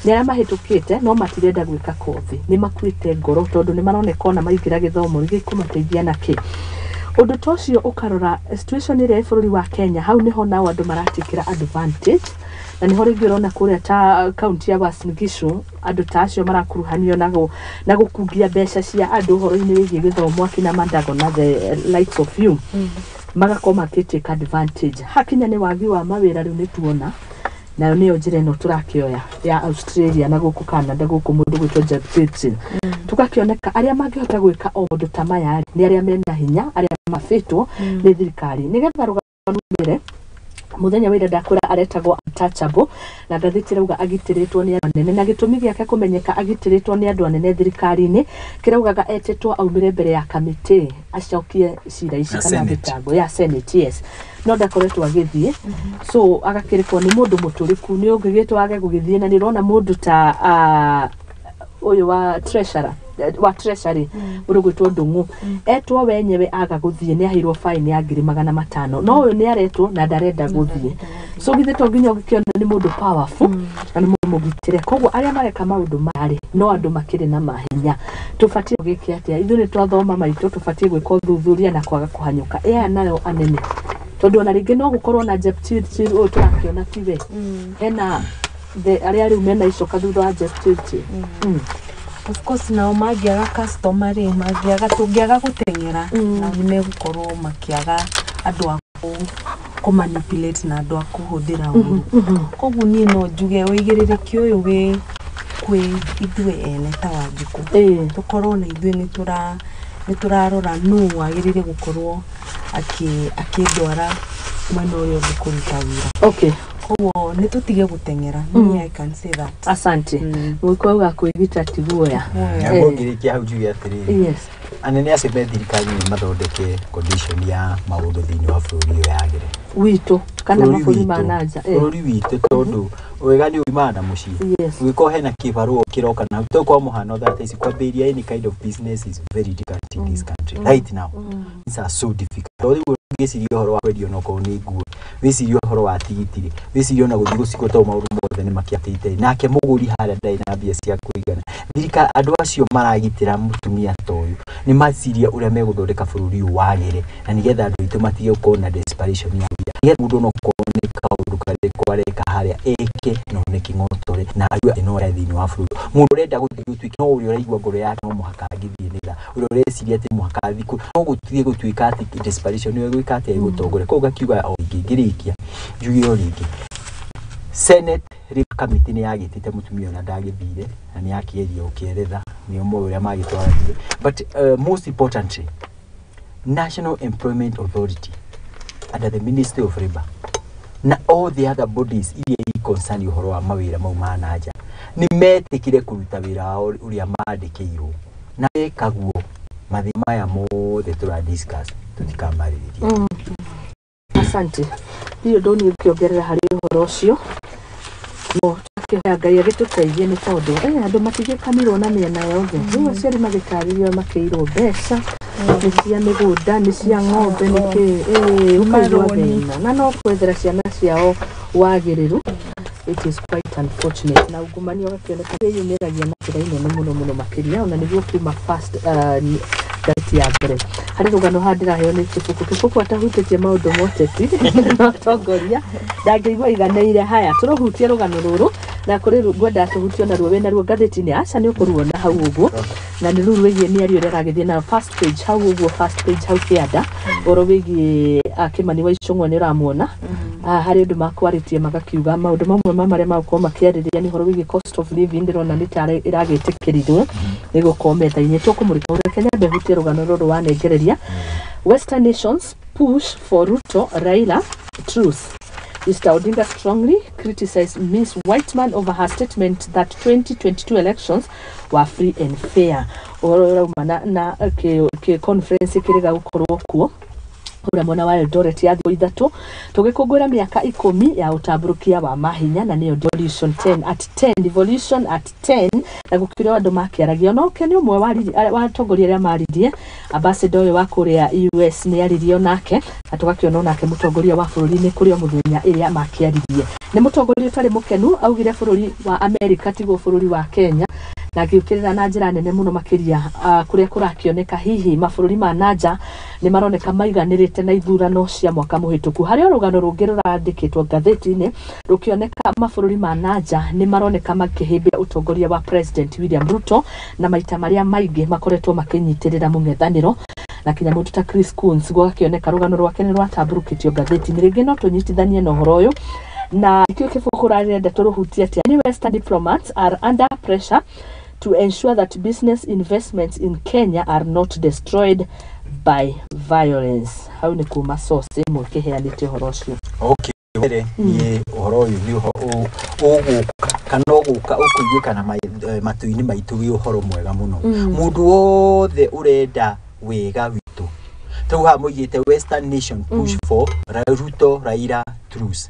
nĩ arĩa mahĩtũkĩte no matirenda gwĩka kothi. Nĩ makuĩte ngoro tondũ nĩ maroneka ona maingĩra gĩthomo gĩkũmateithia na kĩ. Ũndũ ta ũcio ũkarora situation ĩrĩa ĩ bũrũri wa Kenya, hau nĩho nao andũ maratikĩra advantage, na nĩho rĩngĩ ũrona kũrĩa ta kaunti ya Uasin Gishu andũ ta acio marakuruhanio na gũkungia mbeca cia andũ ũhoro-inĩ wĩgiĩ gĩthomo, akina Mandago na the likes of you, magakorwo makĩ take advantage. Hakinya nĩ wagi wa mawĩra, rĩu nĩ tuona nayo nĩyo njĩra ĩno tũrakĩoya ya Australia na gũkũ Canada, gũkũ mũndũ gwĩtwo Jeff Bezos, tũgakĩoneka arĩa mangĩhota gwĩka o maũndũ ta maya nĩ arĩa mena hinya, arĩa mabĩtwo nĩ thirikari nĩgetha rũgano mbere. Mũthenya wa ira ndakwĩra aretagwo Untouchable, na ngathĩti ĩrauga agitĩrĩtwo nĩ andũ anene, na gĩtũmi gĩake kũmenyeka agitĩrĩtwo nĩ andũ anene thirikari-inĩ kĩraugaga etĩtwo aumĩre mbere ya kamĩtĩ acokie cira ici Ya kana Senate. thitango ya Senate, yes, no ndakoretwo agĩthiĩ, so agakĩrĩkwo nĩ mũndũ mũtũrĩku nĩ ũngĩgĩtwo age gũgĩthiĩ. Na nĩ ũrona mũndũ ta ũyũ wa treasurer, wa treasury ũrĩ gwĩtwo Ndung'u, etwo wenyewe aga gũthiĩ nĩ aheirwo fine ya 500,000, no ũyũ nĩ aretwo na ndarenda gũthiĩ. So githĩ to nginya ũgĩkĩona nĩ mũndũ powerful na nĩ mũndũ mũgitĩre? Koguo arĩa mareka maũndũ maya rĩ, no andũ makĩrĩ na mahinya. Tũbatiĩ gũgĩke atĩa? Ithuĩ nĩ twathoma maitũ, tũbatiĩ gwĩka ũthuthuria na kwaga kũhanyũka ĩya nayo anene, tondũ ona rĩngĩ no gũkorwo na Jepchirchir ũyũ tũrakĩona tiwe hena arĩa rĩu mena icoka thutha wa Jepchirchir. Of course, nao mangĩaga customer rĩ, mangĩaga tũngĩaga gũteng'era, nao nĩ megũkorwo makĩaga andũ a kũ manipulate na andũ a kũhũthĩra ũru. Koguo niĩ no njuge ũigĩrĩrĩki ũyũ wĩ kwĩ ithuĩ ene ta Wanjikũ, tũkorwo na ithuĩ nĩ tũrarora nũ wagĩrĩire gũkorwo akĩndwara mwena ũrĩa ũngĩ kũruta wĩra. Koguo nĩ tũtige gũteng'era. Niĩ I can say that. Asante. Mũgĩkũyũ uga kwĩgita ti guoya. Naguo ngĩrĩkia hau njuge atĩrĩrĩ, anene acio me thirikari nĩ mathondeke condition ya maũndũ thĩinĩ wa bũrũri ũyũ yagĩre. Witũ kana Bũrũri mabũrũri ma witũ. nanja? Bũrũri witũ, tondũ Wega nĩ umaga na mũciĩ. Ũngĩkorwo hena kĩbarũa kĩroka na to kwa mũhano thaa ici kwambĩrĩria any kind of business is very difficult in this country right now. Things are so difficult. Tondũ rĩu ũngĩciria ũhoro wa kwendia onokorwo nĩ nguo, wĩcirie ũhoro wa tigiti rĩ, wĩcirie ona gũthiĩ gũcigũra tondũ maũndũ mothe nĩ makĩatĩte. Nake mũgũri harĩa ndarĩ na mbia cia kũigana. Thirikari andũ acio maragitĩra mũtumia ta ũyũ nĩ macirie ũrĩa megũthondeka bũrũri ũyũ wagĩre na nĩgetha andũ aitũ matige gũkorwo na desperation ya mbia. Nĩgetha mũndũ onokorwo nĩ kaũndũ karĩkũ areka harĩa eke na one kĩng'otore na aigue atĩ no arĩ thĩinĩ wa bũrũri. Mũndũ ũrenda gũthiĩ gũtuĩka no ũrĩa ũraigua ngoro yake no mũhaka angĩthiĩ nĩgetha ũrĩa ũreciria atĩ mũhaka athiĩ kũ no gũthiĩ gũtuĩka atĩ desperation nĩyo ĩgwĩka atĩ ĩgũtongoria. Koguo ngakiuga o rĩngĩ ngĩrĩkia njuge o rĩngĩ Senate Rape Committee nĩ yagĩtĩte mũtumia ũyũ na ndagĩthire na nĩ yakĩgeria gũkĩeretha nĩ ũmwe ũrĩa magĩtwaranire, but most importantly National Employment Authority under the Ministry of Labour na all the other bodies iria i concern ũhoro wa mawĩra mau ma nanja nĩ metĩkire kũruta wĩra wao ũrĩa mandĩkĩirwo na mekaguo mathĩna maya mothe tũra discuss tũtikamarĩrĩria. Asante. Ndirĩ ũndũ niĩ ũngĩongerera harĩ ũhoro ũcio. No tũkĩhoya Ngai agĩtũteithie nĩ tondũ andũ matigĩkamirwo na mĩena yothe. Rĩu aciari magĩtarĩrio makĩirwo mbeca nĩ cia mĩgũnda, nĩ cia ng'ombe, nĩ kĩ, ũkaigua Marũni. thĩna. Na no kwethera ciana ciao wagĩrĩru. It is quite unfortunate. Na ungumania ũgakĩoneka wĩyumĩragia na njĩra nene mũno mũno makĩria ona nĩguo kuma first ngathĩti ya mbere. Harĩ rũgano haha ndĩraheo nĩ Kĩbũkũ. Kĩbũkũ atahutĩtie maũndũ ma ũteti no atongoria ndangĩigua aiganĩire. Haya tũrũhutie rũgano rũrũ na kũrĩ ngwendaga tũhutie onaruo wĩna ruo ngathĩti-inĩ aca nĩ ũkũruona hau ũguo na nĩ rũu rwĩgiĩ mĩario ĩrĩa ĩragĩthiĩ nayo first page hau ũguo, first page hau kĩanda ũhoro wĩgiĩ Kĩmani wa Ichung'wa nĩ ũramuona. Harĩ ũndũ makwarĩtie magakiuga maũndũ mamwe ma marĩa magũkorwo makĩarĩrĩria nĩ ũhoro wĩgiĩ cost of living ndĩrona nĩ ta ĩragĩtĩkĩrirwo nĩ gũkorwo metha-inĩ. Tũkũmũrĩka reke nyambe hutie rũgano rũrũ wanengereria. Western nations push for Ruto Raila truce. Mr. Odinga strongly criticized Ms. Whiteman over her statement that 2022 elections were free and fair. Ũhoro ũrauma na kĩ conference kĩrĩga gũkorwo kuo kũrĩa mwena wa Eldoret ya thikũ ithatũ tũgĩkũngũĩra mĩaka 10 ya ũtambũrũkia wa mahinya na nĩyo devolution 10 at 10, devolution at 10, na gũkĩrĩ andũ makĩaragia onake nĩ ũmwe wa atongoria arĩa maririe. Ambassador ũyũ wa kũrĩa US nĩ aririe onake na tũgakĩona onake mũtongoria wa bũrũri nĩ kũrĩ o mũthenya ĩrĩa makĩaririe. Nĩ mũtongoria ũtarĩ mũkenu augire bũrũri wa America tiguo bũrũri wa Kenya na agĩũkĩrĩra na njĩra nene mũno makĩria kũrĩa kũrakĩoneka hihi mabũrũri ma nanja nĩ maroneka maiganĩrĩte na ithurano cia mwaka mũhĩtũku. Harĩ o rũgano rũngĩ rũrandĩkĩtwo ngathĩti-inĩ rũkĩoneka mabũrũri ma nanja nĩ maroneka makĩhĩmbĩria ũtongoria wa President William Ruto na maita marĩa maingĩ makoretwo makĩnyitĩrĩra mũng'ethanĩro na kinya mũndũ ta Chris Coons gwakĩoneka rũgano rwake nĩ rwatambũrũkĩtio ngathĩti-inĩ. Rĩngĩ no tũnyitithanie na ũhoro ũyũ na kĩo kĩbũkũ ũrarenda tũrũhutie atĩa. Ni Western diplomats are under pressure to ensure that business investments in Kenya are not destroyed by violence. Hau nĩ kuma source ĩmwe ĩkĩheanĩte ũhoro ũcio. Okay, mbere niĩ ũhoro ũyũ nĩ ũgũka kana ũgũka ũkũiguĩka na matũ-inĩ maitũ wĩ ũhoro mwega mũno. Mũndũ wothe ũrenda wega witũ tau haha moigĩte Western nation push for Ruto Raila truce.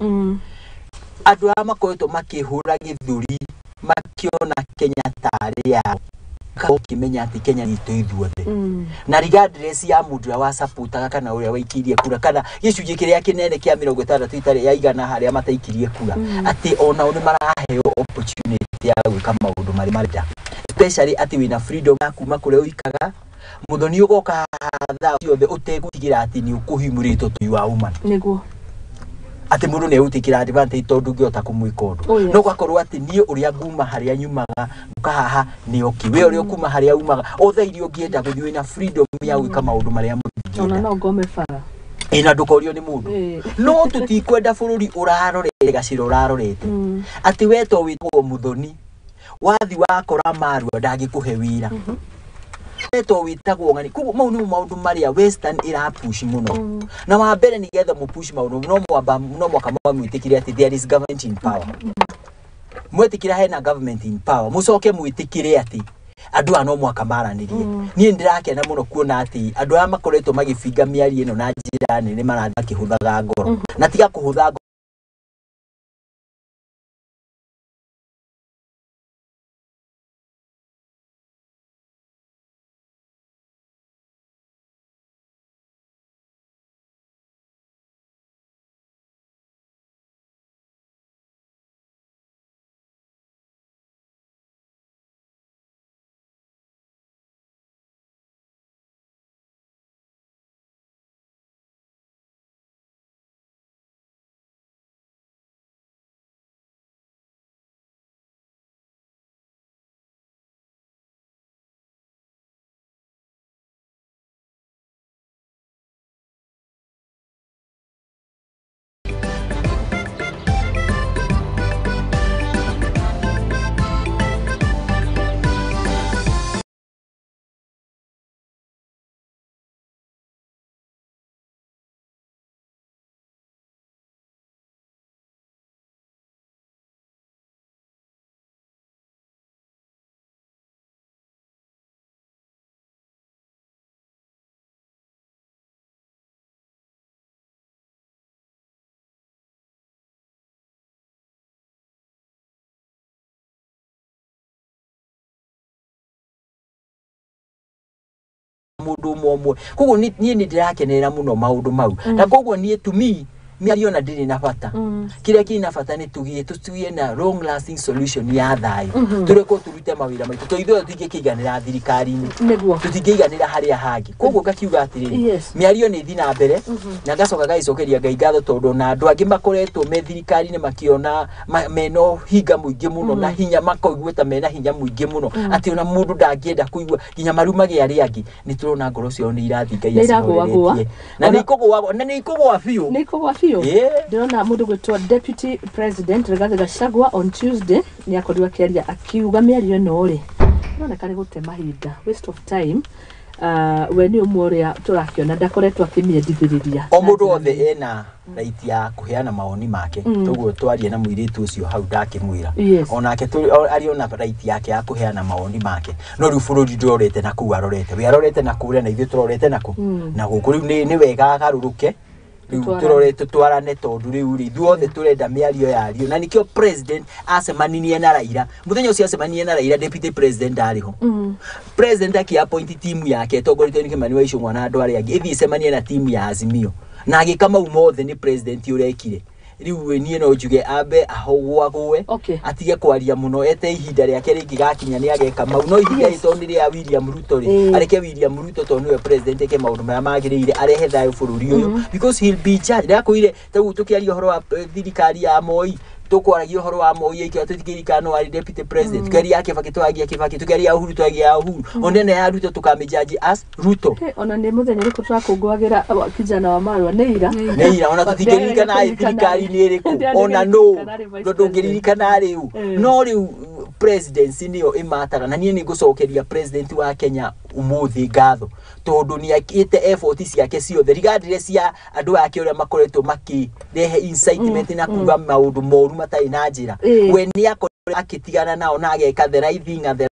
Andũ arĩa makoretwo makĩhũra gĩthũri makiona Kenya tarĩ yao ũkĩmenya atĩ Kenya nĩ itũ ithuothe na regardless ya mũndũ ũrĩa wacapotaga kana ũrĩa waikirie kura kana gĩcunjĩ kĩrĩa kĩnene kĩa 60 itarĩ ya igana harĩa mataikirie kura atĩ onao nĩ maraheo opportunity ya gwĩka maũndũ marĩa marenda, especially atĩ wĩna freedom ya kuma kũrĩa ũikaraga mũthoni ũgoka haha thaa ciothe ũtegũtigĩra atĩ nĩ ũkũhimũrĩtwo tũ you are woman. Nĩguo. Atĩ mũndũ nĩ egũtĩkĩra advantage tondũ ndũngĩhota kũmwĩka ũndũ. Oh, yes. No gwakorwo atĩ niĩ ũrĩa nguma harĩa nyumaga ngũka haha nĩ okay, we ũrĩa ũkuma harĩa umaga othe iria ũngĩenda gũthiĩ wĩna freedom ya gwĩka maũndũ marĩa Ona mũngĩenda no ngome bara. Ĩ na ndũkorio nĩ mũndũ. No tũtikwenda bũrũri ũrarorete gacĩra ũrarorete atĩ we to wĩtagwo mũthoni wathi wakora marua ndangĩkũhe wĩra we to wĩtagwo ng'ani. Koguo mau nĩmo maũndũ marĩa Western ĩrapush mũno na wa mbere nĩgetha mũpush maũndũ no mwamba no mwaka mwamwĩtĩkire atĩ there is government in power. Mwetĩkĩra hena government in power mũcoke mwĩtĩkĩre atĩ andũ aya no mwaka maranĩrie. Niĩ nĩndĩrakena mũno kuona atĩ andũ aya makoretwo magĩbinga mĩario ĩno na njĩra nene marathiĩ makĩhũthaga ngoro na tiga kũhũtha mũndũ ũmwe ũmwe. Koguo niĩ nĩ ndĩrakenerera mũno maũndũ mau, na koguo niĩ, to me, mĩario ona ndĩrĩ na bata. Kĩrĩa kĩrĩ na bata nĩ tũgĩe na long lasting solution ya thayũ, tũrekwo tũrute mawĩra maitũ, tondũ ithuothe tũtingĩkĩiganĩra thirikari-inĩ, tũtingĩiganĩra harĩa hangĩ. Koguo ngakiuga atĩrĩrĩ, mĩario nĩ ĩthiĩ na mbere, na ngacoka ngagĩcokeria Ngai ngatho, tondũ ona andũ angĩ makoretwo me thirikari-inĩ makĩona mena ũhinga mũingĩ mũno na hinya, makoigua ta mena hinya mũingĩ mũno atĩ ona mũndũ ndangĩenda kũigua nginya marumage arĩa angĩ, nĩ tũrona ngoro ciao nĩ irathiĩ Ngai Nĩ iragũagũa. acihoreretie, na nĩ ikũgũagũa, na nĩ ikũgũa biũ. Nĩ ikũgwa biũ. Ndĩrona mũndũ gwĩtwo Deputy President Rigathi Gachagua on Tuesday nĩ akorirwo akĩaria akiuga mĩario ĩno rĩ ĩroneka nĩ gũte mahinda, waste of time. We nĩ ũmwe ũrĩa tũrakĩona ndakoretwo akĩmĩendithĩrĩria. O mũndũ wothe ena right ya kũheana mawoni make. Toguo twaria na mũirĩtu ũcio hau ndakĩmwĩra, onake arĩ ona right yake ya kũheana mawoni make, no rĩu bũrũri ndũrorete na kũu arorete, we arorete na kũrĩa na ithuĩ tũrorete na kũ na gũkũ. Rĩu nĩ wega agarũrũke rĩu. Tũtwarane. Tũrore tũtwarane, tondũ rĩu rĩ ithuothe tũrenda mĩario yario, na nĩkĩo president acemanirie na Raila mũthenya ũcio acemanirie na Raila. Deputy president ndarĩ ho. President akĩ-appoint timu yake ĩtongoretio nĩ Kimani wa Ichung'wa na andũ arĩa angĩ ĩthiĩ ĩcemanie na timu ya Azimio, na agĩka mau mothe nĩ president ũrekire. Rĩu niĩ no njuge ambe ahũgwagũe, atige kwaria mũno, ete ihinda rĩake rĩngĩgakinya nĩ ageka mau, no ihinda rĩ tondũ nĩ rĩa William Ruto rĩ, areke William Ruto, tondũ nĩwe president, eke maũndũ marĩa magĩrĩire, arehe thayũ bũrũri ũyũ, because he'll be charged. Ndakwĩrire tarĩu tũkĩaria ũhoro wa thirikari ya Moi, tũkwaragia ũhoro wa Moi aikara, tũtingĩririkana no arĩ deputy president. Tũkĩaria ya Kibaki twagia Kibaki, tũkĩaria ya Uhuru twagia ya Uhuru, onene ya Ruto tũkamĩjudge as Ruto. Hey, ona nĩ mũthenya ũrĩkũ tũrakũngũagĩra kijana wa Marwa? Nĩ ira. Nĩ ira. Ona tũtingĩririkana arĩ thirikari-inĩ ĩrĩkũ, ona no ndũngĩririkana rĩu. No rĩu presidency nĩyo ĩmataga, na niĩ nĩ ngũcokeria president wa Kenya ũmũthĩ ngatho, tondũ nĩ akĩte effort ciake ciothe regardless ya andũ ake ũrĩa makoretwo makĩrehe incitement na kuga maũndũ moru matarĩ na njĩra. We nĩ akoretwo akĩtigana nao na ageka the right thing at the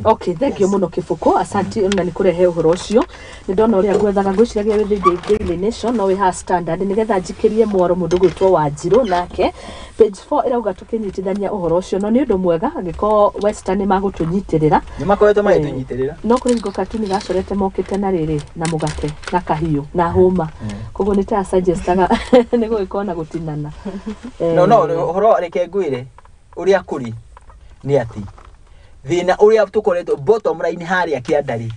Okay, thank you mũno Kĩbũkũ, asanti na nĩ kũrehe ũhoro ũcio. Nĩ ndona ũrĩa ngwethaga, ngwĩciragia wĩ thĩinĩ Daily Nation, no wĩ haha Standard, nĩgetha njikĩrie mwaro mũndũ gwĩtwo Wanjirũ nake. Page 4 ĩrauga tũkĩnyitithania ũhoro ũcio, no nĩ ũndũ mwega angĩkorwo Western nĩ magũtũnyitĩrĩra. Nĩ makoretwo magĩtũnyitĩrĩra. No kũrĩ hingo katuni gacorete mokĩte na rĩrĩ na mũgate na kahiũ na hũma, koguo nĩ ta suggestaga nĩ gũgĩkorwo na gũtinana. No ũhoro reke ngwĩre ũrĩa kũrĩ nĩ atĩ thĩna ũrĩa tũkoretwo bottom line harĩa kĩanda rĩ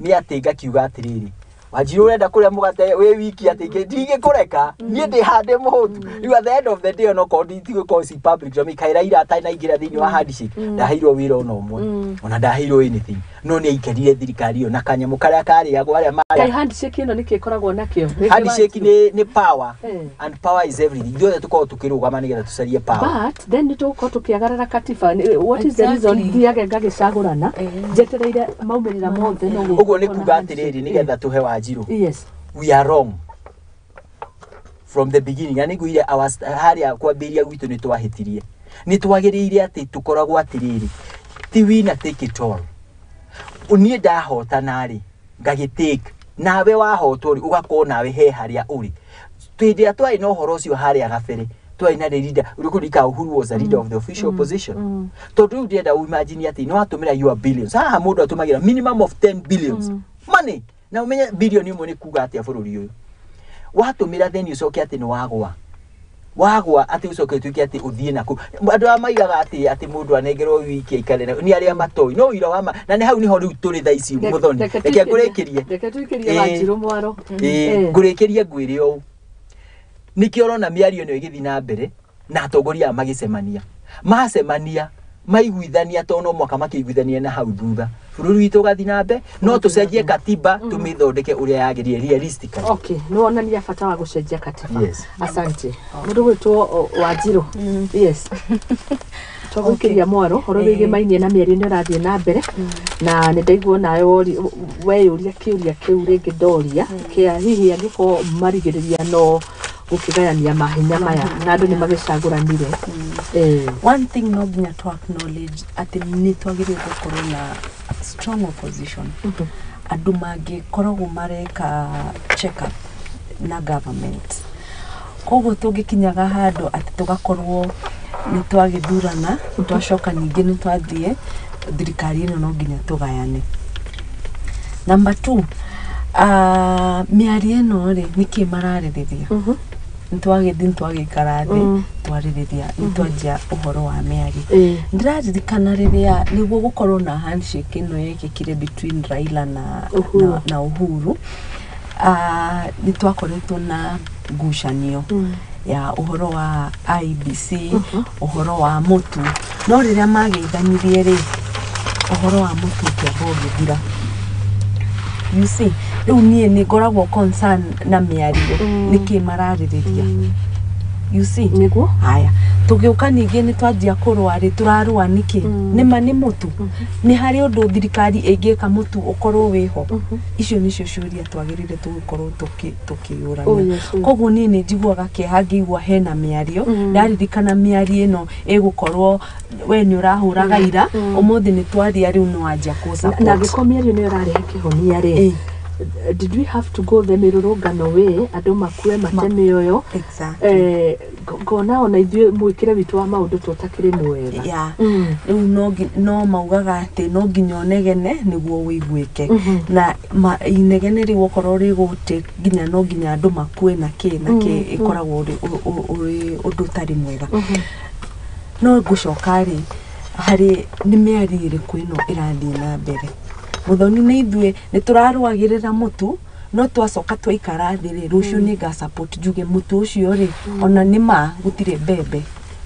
nĩ atĩ ngakiuga atĩrĩrĩ, Wanjirũ ũrenda kũrĩa mũgate wĩ wiki atĩ ndingĩkũreka niĩ ndĩ hande mũhũtu. Rĩu at the end of the day, onokorwo nditigũkorwo ci public domain, kaĩ Raila atanaingĩra thĩinĩ wa handshake ndaheirwo wĩra ona ũmwe, ona ndaheirwo anything, no nĩ aikarire thirikari ĩyo na kanyamũ karĩa karĩagwo arĩa Kai marĩa handshake ĩno nĩkĩ ĩkoragwo nakĩo? Rĩngĩ Handshake Wanjirũ. nĩ power, and power is everything. Ithuothe tũkoragwo tũkĩrũgama nĩgetha tũcarie power. But then nĩ tũgũkorwo tũkĩagarara katiba. What is the reason thiage ngagĩcagũrana njetereire maumĩrĩra mothe no Ũguo nĩ gũkorwo na kuga handshake? atĩrĩrĩ, nĩgetha tũhe Wanjirũ, we are wrong from the beginning, na nĩngwĩire harĩa kwambĩrĩria gwitũ nĩ twahĩtirie. Nĩ twagĩrĩire atĩ tũkoragwo atĩrĩrĩ, ti winner take it all. Niĩ ndahotana rĩ ngagĩtake, nawe wahotwo rĩ ũgakorwo nawe he harĩa ũrĩ. Hĩndĩ ĩrĩa twarĩ na ũhoro ũcio harĩa gabere, twarĩ na the leader ũrĩkũririkana Uhuru was a leader of the official opposition, tondũ rĩu ndĩrenda ũimagine atĩ nĩ watũmĩra your billions haha, mũndũ atũmagĩra minimum of 10 billions money, na ũmenye bilioni ĩmwe nĩ kuga atĩa bũrũri ũyũ watũmĩra, then ũcoke atĩ nĩ wagwa wagwa, atĩ ũcoke ũtuĩke atĩ ũthiĩ naku. Andũ arĩa maigaga atĩ mũndũ anengerwo wiki aikare nĩ arĩa matoĩ no ũira wa ma, na nĩ hau nĩho rĩu tũrĩ thaa ici. Mũthoni, reke ngũrĩkĩrie. Reke tũikĩrie Wanjirũ mwaro. Ngũrĩkĩrie ngwĩre ũũ, nĩkĩo ũrona mĩario ĩno ĩgĩthiĩ na mbere na atongoria aya magĩcemania, macemania maiguithania, tondũ no mwaka makĩiguithania na hau thutha bũrũri witũ ũgathiĩ na mbere. No tũcenjie katiba, tũmĩthondeke ũrĩa yagĩrĩire realistically. Okay, nĩ wonania bata wa gũcenjia katiba. Yes. Asante. Mũndũ gwĩtwo Wanjirũ, yes, twagũikĩria mwaro ũhoro wĩgĩmainie na mĩario nĩ ũrathiĩ na mbere, na nĩ ndaigua nawe weyũria kĩũria kĩu rĩngĩ ndoria kĩa hihi angĩkorwo marigĩrĩria no gũkĩgayania mahinya maya na andũ nĩ magĩcagũranire. One thing no nginya to acknowledge atĩ nĩ twagĩrĩirwo gũkorwo na strong opposition, andũ mangĩkoragwo mareka check up na government. Koguo tũngĩkinyaga handũ atĩ tũgakorwo nĩ twagĩthurana, twacoka ningĩ nĩ twathiĩ thirikari ĩno, no nginya tũgayane. Number two, Mĩario ĩno rĩ, nĩkĩ mararĩrĩria? Nĩtwagĩthiĩ, nĩtwagĩikara thĩ, twarĩrĩria, nĩtwanjia ũhoro wa mĩario. Ndĩraririkana rĩrĩa nĩguo gũkorwo na handshake ĩno yekĩkire between Raila na Uhuru. na Uhuru, nĩ twakoretwo na ngucanio ya ũhoro wa IEBC, ũhoro wa mũtu, no rĩrĩa mageithanirie rĩ, ũhoro wa mũtu ũkĩamba ũgĩthira. You see, rĩu niĩ nĩ ngoragwo concern na mĩario, nĩkĩ mararĩrĩria, you see? Nĩguo. Haya, tũgĩũka ningĩ nĩ twanjia kũrũa rĩ, tũrarũa nĩkĩ? Nĩma nĩ mũtu, nĩ harĩ ũndũ thirikari ĩngĩka mũtu ũkorwo wĩho? Icio nĩcio ciũria twagĩrĩire tũgĩkorwo tũkĩũrania. Oh, yes, yes. Koguo niĩ nĩ njiguaga kĩeha ngĩigua hena mĩario, ndaririkana mĩario ĩno ĩgũkorwo we nĩ ũrahũraga ira, ũmũthĩ nĩ twaria, rĩu nĩ wanjia kũ Na support. angĩkorwo mĩario nĩyo ĩrarehe kĩhonia rĩ, did we have to go the mĩrũrũngano way, andũ makue, mate mĩoyo? Exactly. Ngona ona ithuĩ mwĩkĩre witũ wa maũndũ tũtakĩrĩ mwega. Rĩu no maugaga atĩ no nginya ũnegene nĩguo ũiguĩke, na inegene rĩu okorwo rĩgũte nginya no nginya andũ makue na kĩ na kĩ, ĩkoragwo ũrĩ ũndũ ũtarĩ mwega. No ngũcoka rĩ, harĩ nĩ mĩario ĩrĩkũ ĩno ĩrathiĩ na mbere, Mũthoni? Nĩ ithuĩ nĩ tũrarũagĩrĩra mũtu, no twacoka twaikara thĩ rĩ, rũciũ nĩ nga support njuge mũtu ũcio rĩ, ona nĩ ma gũtirĩ mbembe,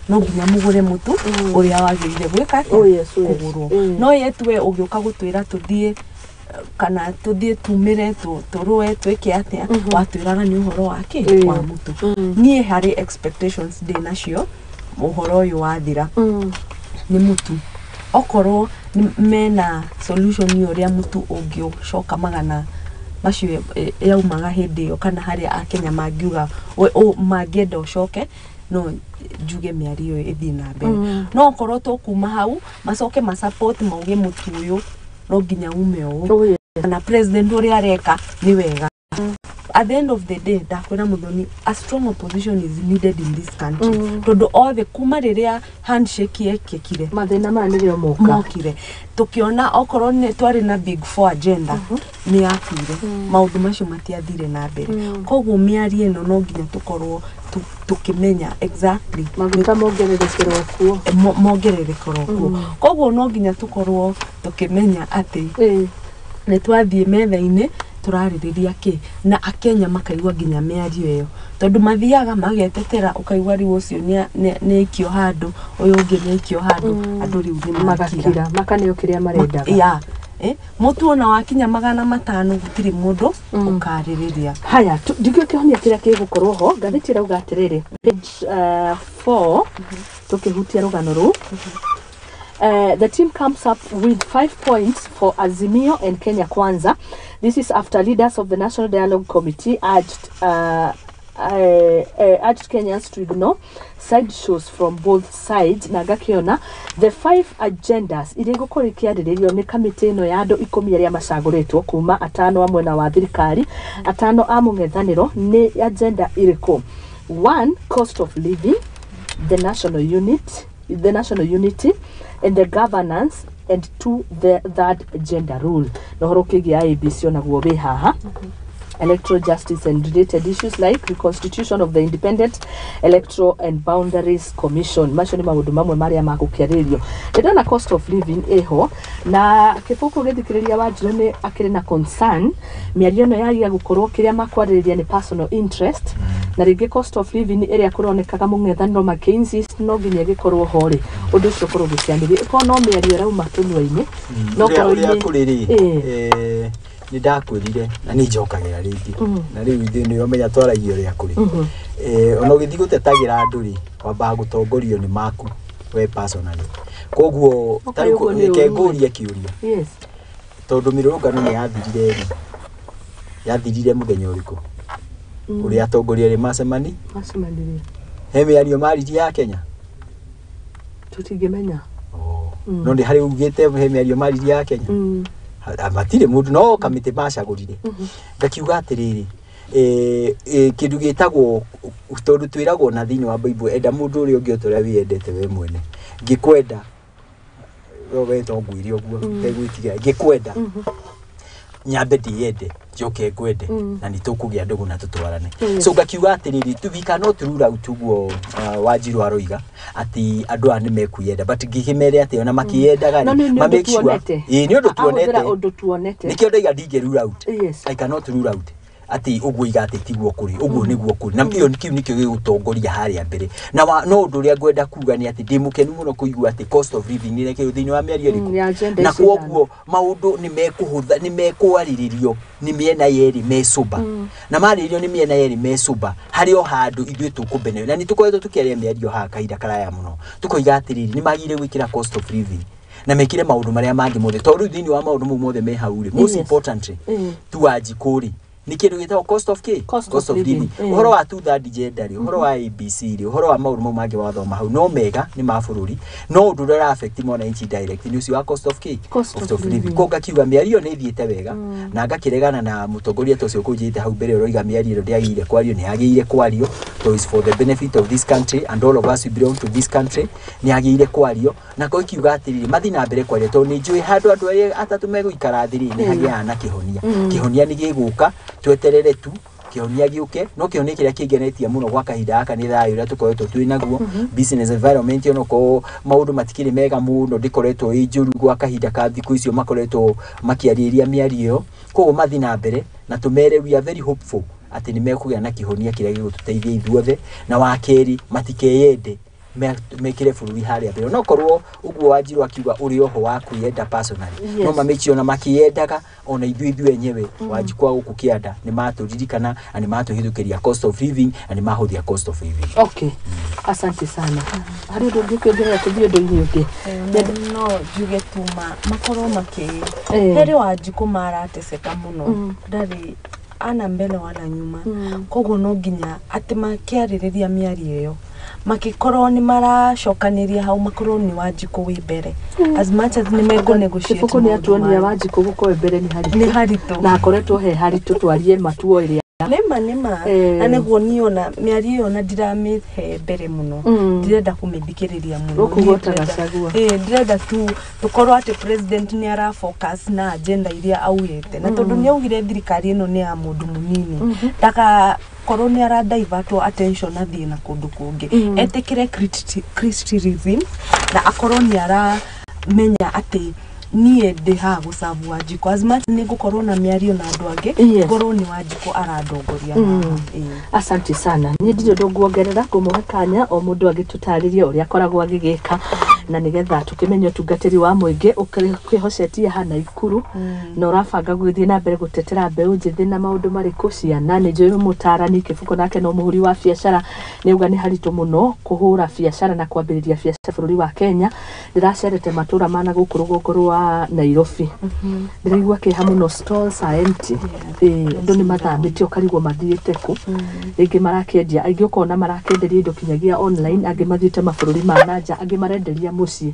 no nginya mũgũre mũtu ũrĩa wagĩrĩire gwĩka atĩa? Oh, yes, oh, yes. Kũgũrwo. No yetwe ũgĩũka gũtwĩra tũthiĩ kana tũthiĩ tumĩre, tũrũe, twĩke atĩa, watwĩraga nĩ ũhoro wa kĩ? Wa mũtu. Niĩ harĩ expectations ndĩ nacio ũhoro ũyũ wathira, nĩ mũtu. Okorwo mena solution ya ũrĩa mũtu ũngĩcoka magana macio yaumaga hĩndĩ ĩyo, kana harĩa akenya mangiuga mangĩenda ũcoke, no njuge mĩario ĩyo ĩthiĩ na mbere. No okorwo tũkuma hau macoke masupport mauge mũtu ũyũ no nginya ume ũũ, na president ũrĩa areka nĩ wega, at the end of the day, ndakwĩra Mũthoni, a strong opposition is needed in this country, tondũ othe kuma rĩrĩa handshake yekĩkire, Mathĩna maya nĩrĩo moka. Mokire tukiona okorwo nĩ twarĩ na Big Four agenda nĩ yakuire, maũndũ macio matiathire na mbere. Koguo mĩario ĩno no nginya tũkorwo tũkĩmenya exactly Maguta mongererekerwo kuo. Mongererekerwo kuo. Koguo no nginya tũkorwo tũkĩmenya atĩ nĩ twathiĩ metha-inĩ, tũrarĩrĩria kĩ, na akenya makaigua nginya mĩario ĩyo, tondũ mathiaga magetetera, ũkaigua rĩu ũcio nĩ aikio handũ, ũyũ ũngĩ nĩ aikio handũ, andũ rĩu nĩ makira. Magakira, makaneo kĩrĩa marendaga. Ya, mũtu ona wakinya 500 gũtirĩ mũndũ ũkarĩrĩria. Haya, ndikĩũĩ kĩhonia kĩrĩa gĩgũkorwo ho. Ngathĩti ĩrauga atĩrĩrĩ, page 4, tũkĩhutia rũgano rũu. The team comes up with 5 points for Azimio and Kenya Kwanza. This is after leaders of the National Dialogue Committee urged Kenyans to ignore side shows from both sides. Na ngakiona the five agendas iria igũkorwo ikĩarĩrĩrio nĩ kamĩtĩ ĩno ya andũ 10 arĩa macagũrĩtwo kuma atano a mwena wa thirikari, atano a mũng'ethanĩro, nĩ agenda ĩrĩkũ? One, cost of living, the national unit, the national unity and the governance, and two, the third gender rule, na ũhoro ũkĩgiĩ IEBC onaguo wĩ haha, electoral justice and related issues like reconstitution of the Independent Electoral and Boundaries Commission. Macio nĩ maũndũ mamwe marĩa magũkĩarĩrĩrio. Ndĩrona cost of living ĩho na kĩbũkũ gĩthikĩrĩria Wanjirũ nĩ akĩrĩ na concern mĩario ĩno yagia gũkorwo kĩrĩa makwarĩrĩria nĩ personal interest, na rĩngĩ cost of living ĩrĩa kũronekaga mũng'ethanĩro makĩ insist no nginya ĩgĩkorwo ho rĩ, ũndũ ũcio ũkorwo ũgĩcianĩrio, ĩkorwo no mĩario ĩrauma tũnua-inĩ no ũrĩa korwo ũrĩa kũrĩ rĩ, nĩ ndakwĩrire na nĩ njokagĩra rĩngĩ, na rĩu ithuĩ nĩ ũmenya twaragia ũrĩa kũrĩ. Ona ũgĩthiĩ gũtetagĩra andũ rĩ, wambaga gũtongorio nĩ maku we personally. Koguo Okay, tarĩu ũguo nĩ reke ũru. ngũrie kĩũria, tondũ mĩrũrũngano nĩ yathirire rĩ, yathirire mũthenya ũrĩkũ ũrĩa atongoria arĩ macemani? Macemanirie. He mĩario maririe ya Kenya? Tũtingĩmenya. No nĩ harĩ ugĩte he mĩario maririe ya Kenya? Matirĩ mũndũ no kamĩtĩ macagũrire. Ngakiuga atĩrĩrĩ, kĩndũ gĩtagwo, tondũ twĩragwo na thĩinĩ wa Bible, enda mũndũ ũrĩa ũngĩ o ta ũrĩa wĩyendete we mwene. Ngĩkwenda we to ngwĩre ũguo, ndegwĩtigĩra, ngĩkwenda nyambe ndĩyende. Njoke ngwende na nĩ tũkũgĩa ndũgũ na tũtwarane. Yes. So ngakiuga atĩrĩrĩ, we cannot rule out ũguo, Wanjiru aroiga atĩ andũ aya nĩ mekwĩyenda, but ngĩkĩmere atĩ ona makĩyendaga No nĩ ma ũndũ make sure tuonete. Ĩĩ, nĩ ũndũ Ahũthĩra tuonete. ũndũ tuonete. Nĩkĩo ndaiga ndingĩ rule out. Yes. I cannot rule out atĩ ũguo iga atĩ tiguo kũrĩ, ũguo nĩguo kũrĩ, na ĩyo kĩu nĩkĩo gĩgũtongoria harĩa mbere. Na no ũndũ ũrĩa ngwenda kuga nĩ atĩ ndĩ mũkenu mũno kũigua atĩ cost of living nĩ ĩrekĩrwo thĩinĩ wa mĩario ĩrĩkũ Ya agenda na icio ithano. Kwoguo maũndũ nĩ mekũhũtha, nĩ mekwarĩrĩrio nĩ mĩena yerĩ me sober, na marĩrĩrio nĩ mĩena yerĩ me sober, harĩ o handũ ithuĩ tũkũmbenerio. Na nĩ tũkoretwo tũkĩaria mĩario haha kahinda karaya mũno, tũkoiga atĩrĩrĩ, nĩ magĩrĩire gwĩkĩra cost of living na mekĩre maũndũ marĩa mangĩ mothe, tondũ rĩu thĩinĩ wa maũndũ mau mothe me hau rĩ, most importantly tu Wanjikũ rĩ, nĩ kĩndũ gĩtagwo cost of kĩ? Cost of living. Ũhoro wa two third gender rĩ, ũhoro wa ABC rĩ, ũhoro wa maũndũ mau mangĩ wathoma hau no mega nĩ ma bũrũri, no ũndũ ũrĩa ũra affect mwananchi direct nĩ ũcio wa cost of kĩ? Cost of living. Koguo ngakiuga mĩario nĩ ĩthiĩte wega, na ngakĩregana na mũtongoria ta ũcio ũkũnjĩte hau mbere ũroiga mĩario ĩno ndĩagĩrĩire kwario. Nĩ yagĩrĩire kwario to is for the benefit of this country and all of us, we belong to this country. Nĩ yagĩrĩire kwario, na ko ikiuga atĩrĩrĩ, mathiĩ na mbere kwaria, tondũ nĩ njũĩ handũ andũ arĩa atatũ megũikara thĩ rĩ, nĩ hagĩaga na kĩhonia. Kĩhonia nĩ gĩgũka, tweterere tu kĩhonia gĩũke. No kĩhonia kĩrĩa kĩngenetie mũno gwa kahinda gaka nĩ thayũ ũrĩa tũkoretwo twĩ naguo, business environment, onokorwo maũndũ matikĩrĩ mega mũno, ndĩkoretwo ĩ njũru gwa kahinda ka thikũ icio makoretwo makĩarĩrĩria mĩario ĩyo. Koguo mathiĩ na mbere na tũmere we are very hopeful atĩ nĩ mekũgĩa na kĩhonia kĩrĩa gĩgũtũteithia ithuothe. Na wa kerĩ, matikeyende, mekĩre bũrũri harĩa mbere. Onokorwo ũguo Wanjiru akiuga ũrĩ oho wa kwĩyenda personally, no mamĩkire ona makĩyendaga, ona ithuĩ enyewe Wanjikũ a gũkũ kĩanda nĩ matũririkana na nĩ matũhithũkĩria cost of living na nĩ mahũthia cost of living. Okay, asante sana. Harĩ ũndũ ũngĩ ũkĩongerera tũthiĩ ũndũ-inĩ ũngĩ? No njuge tu makorwo makĩ harĩ Wanjikũ marateseka mũno, ndarĩ ana mbele wala nyuma. Koguo no nginya atĩ makĩarĩrĩria mĩario ĩyo, makĩkorwo nĩ maracokanĩria hau, makorwo nĩ Wanjikũ wĩ mbere, as much as nĩ mekũ negotiate Kĩbũkũ nĩ maũndũ atuonia mao. Wanjikũ gũkorwo mbere nĩ haritũ. Nĩ haritũ. Na akoretwo he haritũ, twarie matuo ĩrĩa Nĩma, nĩma. Na nĩguo niĩ ona mĩario ĩyo na ndiramĩhe mbere mũno, ndirenda kũmĩthikĩrĩria mũno. Ũkũgwata Niĩ Gachagua. Ĩĩ, ndĩrenda tu tũkorwo atĩ president nĩ ara focus na agenda iria augĩte, na tondũ nĩ augire thirikari ĩno nĩ ya mũndũ mũnini, ndagakorwo nĩ ara divertwo attention athiĩ na kũndũ kũngĩ. Etĩkĩre criticism na akorwo nĩ aramenya atĩ niĩ ndĩ haha gũcabu Wanjikũ. As much nĩ ngũkorwo na mĩario na andũ angĩ, ngorwo nĩ Wanjikũ arandongoria haha. Ĩĩ. Asante sana. Niĩ ndirĩ ũndũ nguongerera, ngũmũhe kanya o mũndũ agĩtũtarĩrie ũrĩa akoragwo agĩgĩka, na nĩgetha tũkĩmenye ũtungatĩri wa mũingĩ ũkĩhocetie haha Naikuru, na ũrabanga gũgĩthiĩ na mbere gũtetera mbeũ njĩthĩ na maũndũ marĩkũ, ciana. Nĩ njũĩ mũtarani Kĩbũkũ nake no mũhũri wa biacara, nĩ auga nĩ haritũ mũno kũhũra biacara na kwambĩrĩria biacara bũrũri wa Kenya. Ndĩracerete matũra mana gũkũ rũgongo rwa Nairobi, ndĩraigua kĩeha mũno, stalls are empty. Ĩĩ, andũ nĩ mathamĩte, ũkarigwo mathiĩte kũ. Rĩngĩ marakĩendia, aingĩ ũkona marakĩenderia indo kinyagia online, angĩ mathiĩte mabũrũri ma nanja, angĩ marenderia mũciĩ.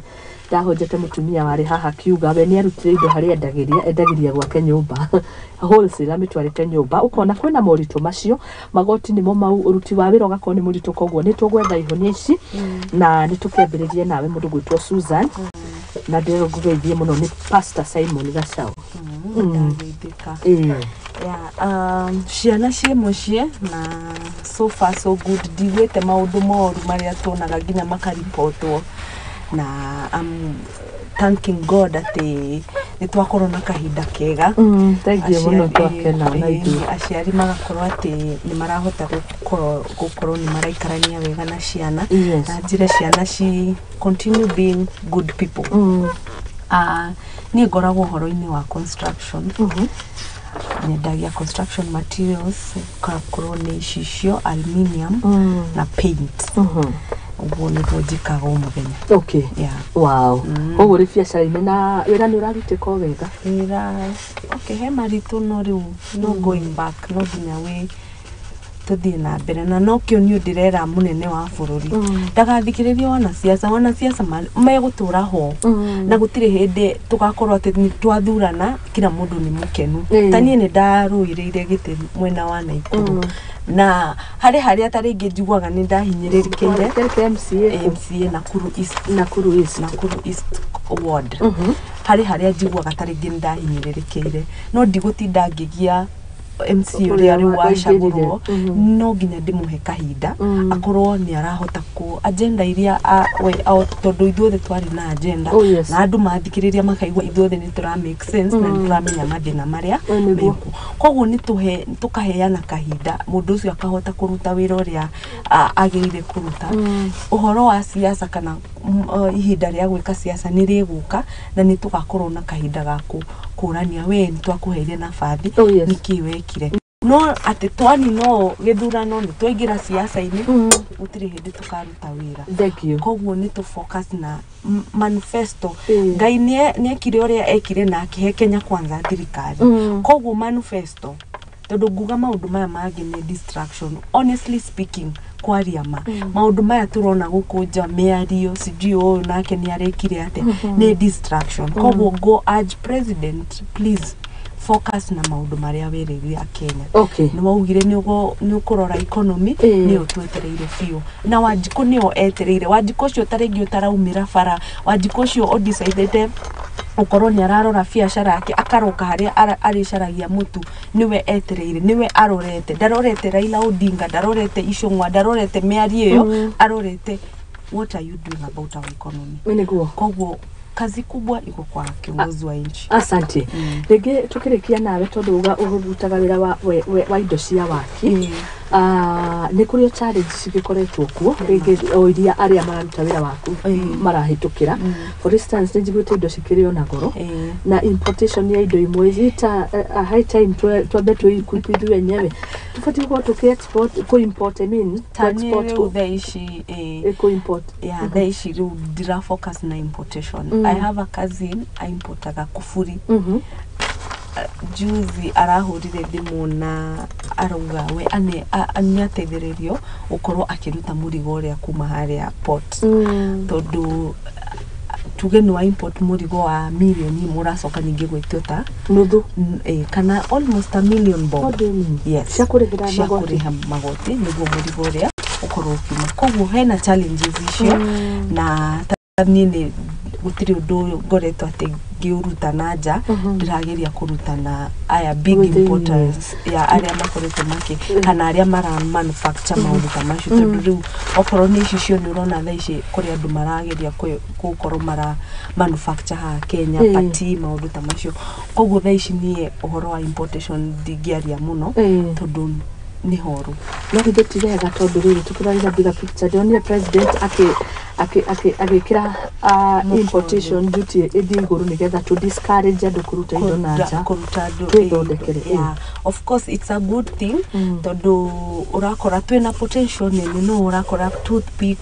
Ndahonjete mũtumia warĩ haha akiuga we nĩ arutire indo harĩa endagĩria, endagĩria gwake nyũmba, wholesale amĩtwarĩte nyũmba. Ũkona kwĩna moritũ macio, magoti nĩmo mau, ũruti wa wĩra ũgakorwo nĩ mũritũ. Koguo nĩ tũgwetha ihonia ici, na nĩ tũkĩambĩrĩrie nawe mũndũ gwĩtwo Susan, na ndĩrerwo ngũgeithie mũno nĩ Pastor Simon Gacau. Ndageithĩka. Ĩĩ. Yeah, ciana ciĩ mũciĩ na so far so good, ndiguĩte maũndũ moru marĩa tuonaga nginya makaribotwo, na I'm thanking God atĩ nĩ twakorwo na kahinda kega. Thank you mũno, twakena ona ithuĩ. Aciari magakorwo atĩ nĩ marahota gũkorwo nĩ maraikarania wega na ciana, na njĩre ciana ci continue being good people. Niĩ ngoragwo ũhoro-inĩ wa construction, nyendagia construction materials, gakorwo nĩ icicio, aluminium na paint. Ũguo nĩguo njĩkaga o mũthenya. Yeah. Wow, koguo ũrĩ biacara-inĩ na wĩra nĩ ũrarutĩka o wega? Wĩra, okay, he maritũ, no rĩu no going back, no nginya wĩ tũthiĩ na mbere, na nokĩo niĩ ndĩrera mũnene wa bũrũri ndagathikĩrĩrie wanasiasa. Wanasiasa megũtũra ho, na gũtirĩ hĩndĩ tũgakorwo atĩ nĩ twathurana kila mũndũ nĩ mũkenu. Ta niĩ nĩ ndarũĩrĩire gĩtĩ mwena wa Naikuru, na harĩ harĩa ta rĩngĩ njiguaga nĩ ndahinyĩrĩrĩkĩire. Kĩrĩ MCA? MCA Nakuru East. Nakuru East. Nakuru East ward. Harĩ harĩa njiguaga ta rĩngĩ nĩ ndahinyĩrĩrĩkĩire, no ndigũtinda ngĩgia MC Ũrĩa ũrĩa rĩu waingĩrire. wacagũrwo, no nginya ndĩmũhe kahinda akorwo nĩ arahota kũ agenda iria tondũ ithuothe twarĩ na agenda. Oh, yes. Na andũ mathikĩrĩria makaigua ithuothe nĩ tũra make sense na nĩ tũramenya mathĩna marĩa Nĩguo. mekuo. Koguo nĩ tũhe tũkaheana kahinda mũndũ ũcio akahota kũruta wĩra ũrĩa agĩrĩire kũruta. Ũhoro wa siasa kana ihinda rĩa gwĩka siasa nĩ rĩgũka na nĩ tũgakorwo na kahinda ga kũrania we nĩ twakũheire nabathi, Oh, yes. nĩkĩ wekire. No atĩ twanina ũũ gĩthurano nĩ twaingĩra siasa-inĩ, gũtirĩ hĩndĩ tũkaruta wĩra. Thank you. Koguo nĩ tũ focus na manifesto. Ngai nĩekire ũrĩa ekire na akĩhe Kenya Kwanza thirikari. Koguo manifesto, tondũ nguga maũndũ maya mangĩ nĩ distraction, honestly speaking, kwaria ma, maũndũ maya tũrona gũkũ nja, mĩario sijui ũyũ nake nĩ arekire atĩa, nĩ distraction. Koguo go urge president, please focus na maũndũ marĩa wĩrĩire Kenya. Nĩ waugire nĩ ũkũrora economy, nĩyo twetereire biũ, na Wanjikũ nĩyo etereire. Wanjikũ ũcio tarĩngĩ ũtaraumĩra bara, Wanjikũ ũcio ũdecidĩte ũkorwo nĩ ararora biacara yake, akaroka harĩa arĩcaragia mũtu, nĩwe etereire, nĩwe arorete. Ndarorete Raila Odinga, ndarorete Icũng'wa, ndarorete mĩario ĩyo, arorete what are you doing about our economy. Nĩguo. Koguo kazi kubwa iko kwa kiongozi wa nchi. Asante. Rĩngĩ tũkĩrĩkia nawe, tondũ uga ũrutaga wĩra wa indo cia waki, nĩ kũrĩ o challenge cigĩkoretwo kuo rĩngĩ o iria arĩa mararuta wĩra waku marahĩtũkĩra? For instance, nĩ njiguĩte indo cikĩrĩ ona goro na importation ya indo imwe ita high time twambe twĩ ithuĩ wenyewe tũbatiĩ gũkorwo tũkĩ export, kũ import, I mean, Ta kũ niĩ export. rĩu thaa ici Kũ import. Yeah, thaa ici rĩu ndira focus na importation. I have a cousin aimportaga kuburi. Juzi arahũrire thimũ na arauga we nĩ ateithĩrĩrio gũkorwo akĩruta mũrigo ũrĩa kuma harĩa port, tondũ tuge nĩ wa import mũrigo wa mirioni 1, ũracoka ningĩ gwĩtio ta nuthu. Kana almost a million bob. What do you mean? Yes. Cia kũrĩhĩra cia magoti. Kũrĩha magoti nĩguo mũrigo ũrĩa ũkorwo ũkiuma. Koguo hena challenges icio, na ta niĩ nĩ gũtirĩ ũndũ ũyũ ngoretwo atĩ ngĩũruta na nja. Ndĩrageria kũruta na aya big Within. importers ya arĩa makoretwo makĩ kana arĩa mara manufacture maũndũ ta macio, tondũ rĩu okorwo nĩ ici cio nĩ ũrona thaa ici kũrĩ andũ marageria gũkorwo mara manufacture haha Kenya, pati maũndũ ta macio. Koguo thaa ici niĩ ũhoro wa importation ndingĩaria mũno, tondũ nĩ horu. No githĩ ti wega, tondũ rĩrĩ tũkĩrorera bigger picture, ndĩronire president agĩkĩra importation duty ĩthiĩ igũrũ nĩgetha to discourage andũ kũruta indo na nja. Kũruta andũ Twĩthondekere, yeah. Of course it's a good thing, tondũ ũrakora twĩna potential nene, no ũrakora toothpick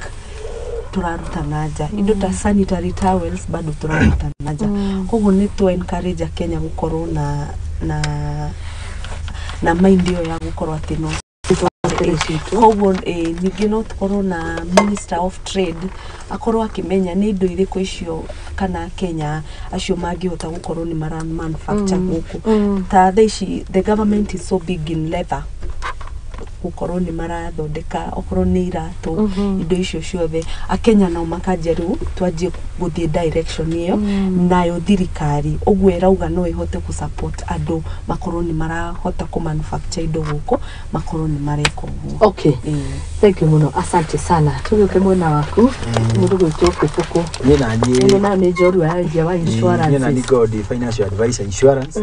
tũraruta na nja, indo ta sanitary towels bado tũraruta na nja. Koguo nĩ tũ encourage Kenya gũkorwo na mind ĩyo ya gũkorwo atĩ no Twĩthondekere citũ. Koguo ningĩ no tũkorwo na minister of trade akorwo akĩmenya nĩ indo irĩkũ icio kana Kenya acio mangĩhota gũkorwo nĩ mara manufacture gũkũ. Ta thaa ici the government is so big in leather, gũkorwo nĩ marathondeka okorwo nĩ iratũ, indo icio ciothe. Akenya nao makanjia rĩu twanjie gũthiĩ direction ĩyo, nayo thirikari ũguo ĩrauga no ĩhote gũ support andũ makorwo nĩ marahota kũ manufacture indo gũkũ, makorwo nĩ mareka ũguo. Okay. Thank you mũno, asante sana. Tũgĩũke mwena waku, mũndũ gwĩtwo Kĩbũkũ. Niĩ na ĩno niĩ nayo nĩ njorua ya wendia wa niĩ na insurance. Niĩ ngoragwo ndĩ financial advisor insurance,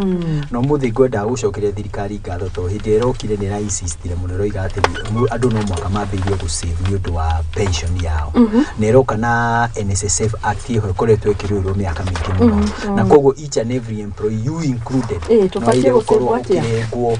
na ũmũthĩ ngwendaga gũcokeria thirikari ngatho tondũ hĩndĩ ĩrĩa ĩrokire nĩ ĩra-insistire mũno, ĩroiga atĩ andũ no mũhaka mambĩrĩrie gũ-save nĩ ũndũ wa pension yao, na ĩroka na NSSF Act ĩho ĩkoretwo ĩkĩrũĩrwo mĩaka mĩingĩ mũno, na koguo each and every employee, you included, Ĩ, tũbatiĩ no wagĩrĩire gũ-save gũkorwo atĩa? ũkĩrengwo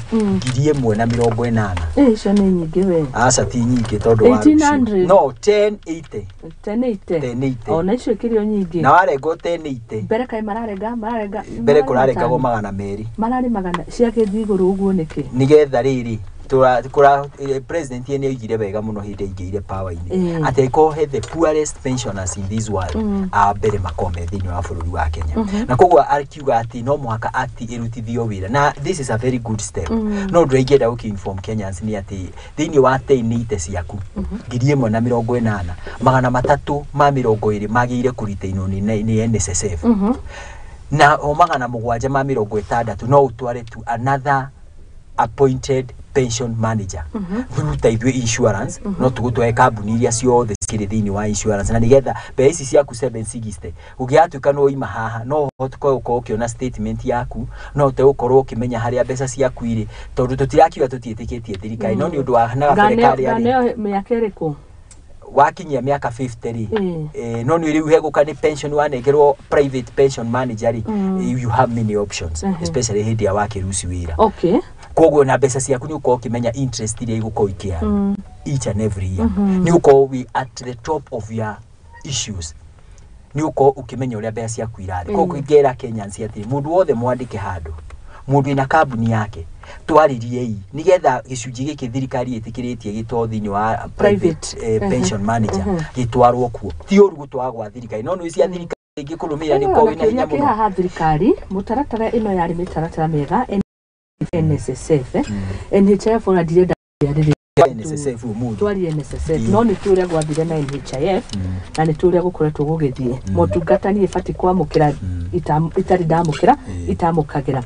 1,080. Ĩ, icio nĩ nyingĩ we. Aca, ti nyingĩ tondũ wa rũciũ. 1800. No 1080. 1080. 1080. Ona icio ikĩrĩ o nyingĩ. Na warengwo 1080. Mbere kaĩ mararenga Mbere mararĩ kũrarengagwo 500. 200. Mararĩ magana ciagĩthiĩ igũrũ ũguo nĩkĩ? Nigetha rĩrĩ kũra president nĩ oigire wega mũno hĩndĩ aingĩire power-inĩ atĩ angĩkorwo he the poorest pensioners in this world, a mbere makorwo me thĩinĩ wa bũrũri wa Kenya, na koguo akiuga atĩ no mũhaka act ĩrutithio wĩra, na this is a very good step. No ũndũ ũrĩa ingĩenda gũkĩ-inform Kenyans nĩ atĩ thĩinĩ wa 1080 ciaku, 1,080, 320 magĩrĩire kũritainwo nĩ NSSF, na o 760 no ũtware to another appointed pension manager through ta ithuĩ insurance, no tũgũtware kambuni iria ciothe cikĩrĩ thĩinĩ wa insurance, na nĩgetha mbeca ici ciaku 760 ũngĩgatuĩka no ima haha, no ũhote gũkorwo ũkĩona statement yaku, no ũhote gũkorwo ũkĩmenya harĩa mbeca ciaku irĩ, tondũ tũtirakiuga tũtiĩtĩkĩtie thirikari, no nĩ ũndũ wa na gabere karĩa rĩ Nganeo mĩaka ĩrĩkũ? Wakinyia mĩaka 50 rĩ, no nĩ rĩu hegũka nĩ pension wanengerwo private pension manager rĩ, you have many options, especially hĩndĩ ya wakĩruci wĩra. Koguo na mbeca ciaku nĩ ũkorwo ũkĩmenya interest iria igũkorwo ikĩara each and every year, nĩ ũkorwo wĩ at the top of your issues, nĩ ũkorwo ũkĩmenya ũrĩa mbeca ciaku irathiĩ. Koguo ingĩra Kenyans atĩrĩ, mũndũ wothe mwandĩke handũ, mũndũ wĩna kambuni yake, twarĩriei nĩgetha gĩcunjĩ gĩkĩ thirikari ĩtĩkĩrĩtie gĩtwarwo thĩinĩ wa private pension manager, gĩtwarwo kuo. Ti ũru gũtwara gwa thirikari, no nĩ cia thirikari ĩngĩkũrũmĩrĩra nĩ ũkorwo wĩna hinya Kĩũria kĩ mũno. Haha thirikari mũtaratara ĩno yarĩ mĩtaratara mĩega, NSSF, NHIF ona ndirenda rĩrĩ. NSSF ũmũthĩ. Twarie NSSF, no nĩ tũrĩa gwathire na NHIF na nĩ tũrĩa gũkoretwo gũgĩthiĩ motungata. Niĩ batiĩ kwamũkĩra itarĩ ndamũkĩra, itamũkagĩra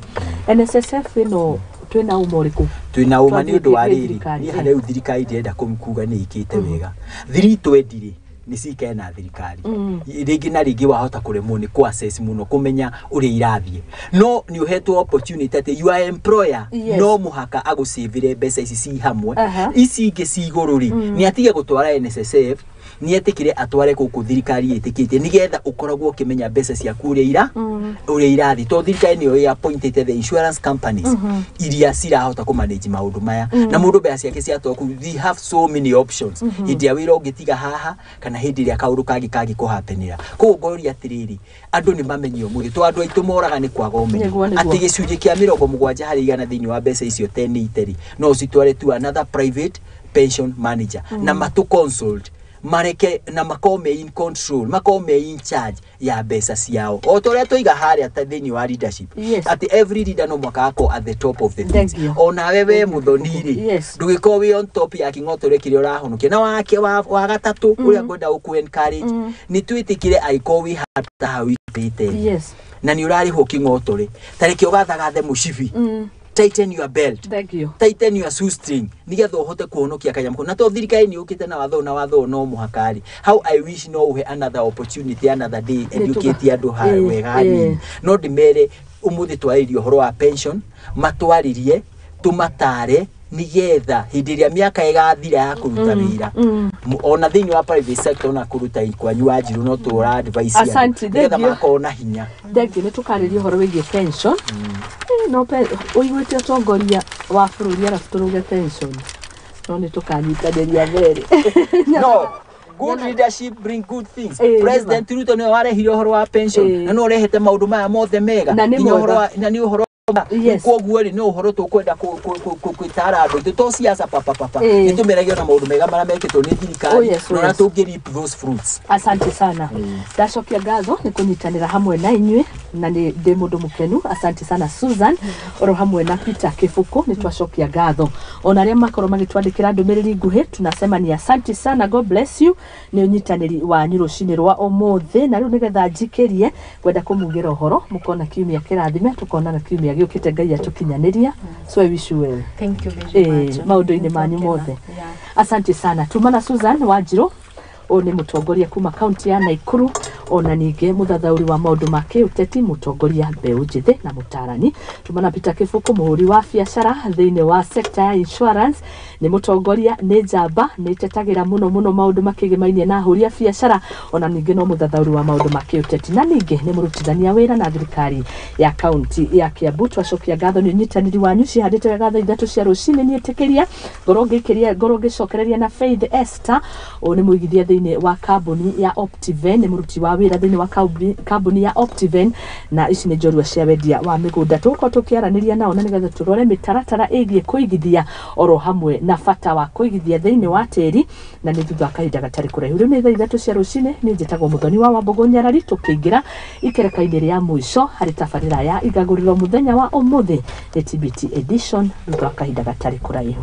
NSSF ĩno, twĩna ũma ũrĩkũ? Twĩna ũma nĩ ũndũ wa Twathiĩ rĩrĩ, thirikari, niĩ harĩa rĩu thirikari ndĩrenda kuga nĩ ĩkĩte wega, 320 rĩ nĩ cikare na thirikari rĩngĩ na rĩngĩ, wahota kũremwo nĩ kũ assess mũno kũmenya ũrĩa irathiĩ, no nĩ ũhetwo opportunity atĩ your employer no mũhaka agũcĩvĩre mbeca ici ci hamwe. Ici ingĩ ci igũrũ rĩ, nĩ atige gũtwara NSSF, nĩ etĩkĩre atware gũkũ thirikari ĩtĩkĩtie, nĩgetha ũkoragwo ũkĩmenya mbeca ciaku ũrĩa ira ũrĩa irathiĩ, tondũ thirikari nĩyo ĩ appointĩte the insurance companies iria cirahota kũ manage maũndũ maya, na mũndũ mbeca ciake ciatwarwo kũu, we have so many options hĩndĩ ĩrĩa wĩra ũngĩtiga haha kana hĩndĩ ĩrĩa kaũndũ kangĩ kangĩkũhapenĩra. Koguo ngoria atĩrĩrĩ, andũ nĩ mamenye ũmũthĩ, tondũ andũ aitũ moraga nĩ kwaga ũmenyo, Nĩguo. atĩ gĩcunjĩ kĩa 70% thĩinĩ wa mbeca icio 1080 rĩ, no ũcitware to another private pension manager na matũ consult mareke na makorwo me in control, makorwo me in charge ya mbeca ciao, o ta ũrĩa tũiga harĩa ta thĩinĩ wa leadership, atĩ every leader no mũhaka akorwo at the top of the things. Thank you. Onawe we Mũthoni rĩ, ndũgĩkorwo wĩ on top ya kĩng'otore kĩrĩa ũrahonokia na wake wa gatatũ ũrĩa ngwenda gũkũ encourage nĩ twĩtĩkĩre angĩkorwo wĩ handũ ta hau ikarĩte thĩ na nĩ ũrarĩhwo kĩng'otore, ta reke ũgathagathe mũcibi, tighten your belt, Thank you. tighten your shoestring, nigetha ũhote kũhonokia kanyamũ kau. Na to thirikari nĩ yũkĩte na watho, na watho ũyũ no mũhaka rĩ, how I wish no ũhe another opportunity, another day, educate andũ wega hanini, no ndĩmere ũmũthĩ twarĩrie ũhoro wa pension, matwarĩrie tũmatare nigetha hĩndĩ ĩrĩa mĩaka ĩgathira ya kũruta wĩra, ona thĩinĩ wa private sector ona kũruta kwanyu wa njirũ, no tũra advice andũ, Asante, thank nĩgetha you. makorwo na hinya. Thank you. Nĩ tũkarĩria ũhoro wĩgiĩ pension. No ũiguĩte ũtongoria wa bũrũri arabu tũrũge pension, no nĩ tũkanyitanĩria merĩ. No good leadership bring good things. President Ruto nĩwe warehire ũhoro wa pension, na no ũrehete maũndũ maya mothe mega. Na nĩ Nginya ũhoro mwega. na nĩ ũhoro koguo rĩ, nĩ ũhoro tũkwenda gwĩtara andũ aitũ to siasa papapapa, nĩ tũmeragia na maũndũ mega marĩa mekĩtwo nĩ thirikari, na ũrĩa tũngĩ reap those fruits. Asante sana. Ndacokia ngatho nĩ kũnyitanĩra hamwe na inyuĩ, na nĩ ndĩ mũndũ mũkenu. Asante sana Susan oro hamwe na Peter Kĩbũkũ, nĩ twacokia ngatho. Ona arĩa makorwo magĩtwandĩkĩra ndũmĩrĩri nguhĩ, tunasema ni asante sana, God bless you, nĩ ũnyitanĩri wanyu rũcinĩ rwa ũmũthĩ. Na rĩu nĩgetha njikĩrie, ngwenda kũmugĩra ũhoro mũkona kiumia kĩrathime, tũkonana kiumia gĩũkĩte Ngai atũkinyanĩria. So I wish you well. Thank you very much. Maũndũ-inĩ manyu mothe. Yeah. Asante sana. Tumana Susan Wanjirũ, ũyũ nĩ mũtongoria kuma kaunti ya Naikuru, ona ningĩ mũthathaũri wa maũndũ ma kĩũteti, mũtongoria mbeũ njĩthĩ na mũtarani. Tumana Peter Kĩbũkũ, mũhũri wa biacara thĩinĩ wa sector ya insurance, nĩ mũtongoria, nĩ njamba, nĩ tetagĩra mũno mũno maũndũ makĩgĩmainie na ahũri a biacara, ona ningĩ no mũthathaũri wa maũndũ ma kĩũteti, na ningĩ nĩ mũrutithania wĩra na thirikari ya kaunti ya Kiambu. Twacokia ngatho nĩ ũnyitanĩri wanyu. Cihandĩte wega thaa 3 cia rũcinĩ. Niĩ ĩtĩkĩria ngorwo ngĩkĩria, ngorwo ngĩcokereria na Faith Esther, ũyũ nĩ mũigithia thĩinĩ wa kambuni ya Optiven, nĩ mũruti wa wĩra thĩinĩ wa kambuni ya Optiven, na ici nĩ njorua cia wendia wa mĩgũnda. Tũgũkorwo tũkĩaranĩria nao na nĩgetha tũrore mĩtaratara ĩgiĩ kũigithia oro hamwe na bata wa kũigithia thĩinĩ wa tĩri, na nĩ thutha wa kahinda gatarĩ kũraihu. Rĩu nĩ thaa 3 cia rũcinĩ. Niĩ njĩtagwo Mũthoni wa Wambũgũ Nyarari, tũkĩingĩra ikereka-inĩ rĩa mũico harĩ tabarĩra ya igagũrĩro mũthenya wa ũmũthĩ, nĩ TBT edition, thutha wa kahinda gatarĩ kũraihu.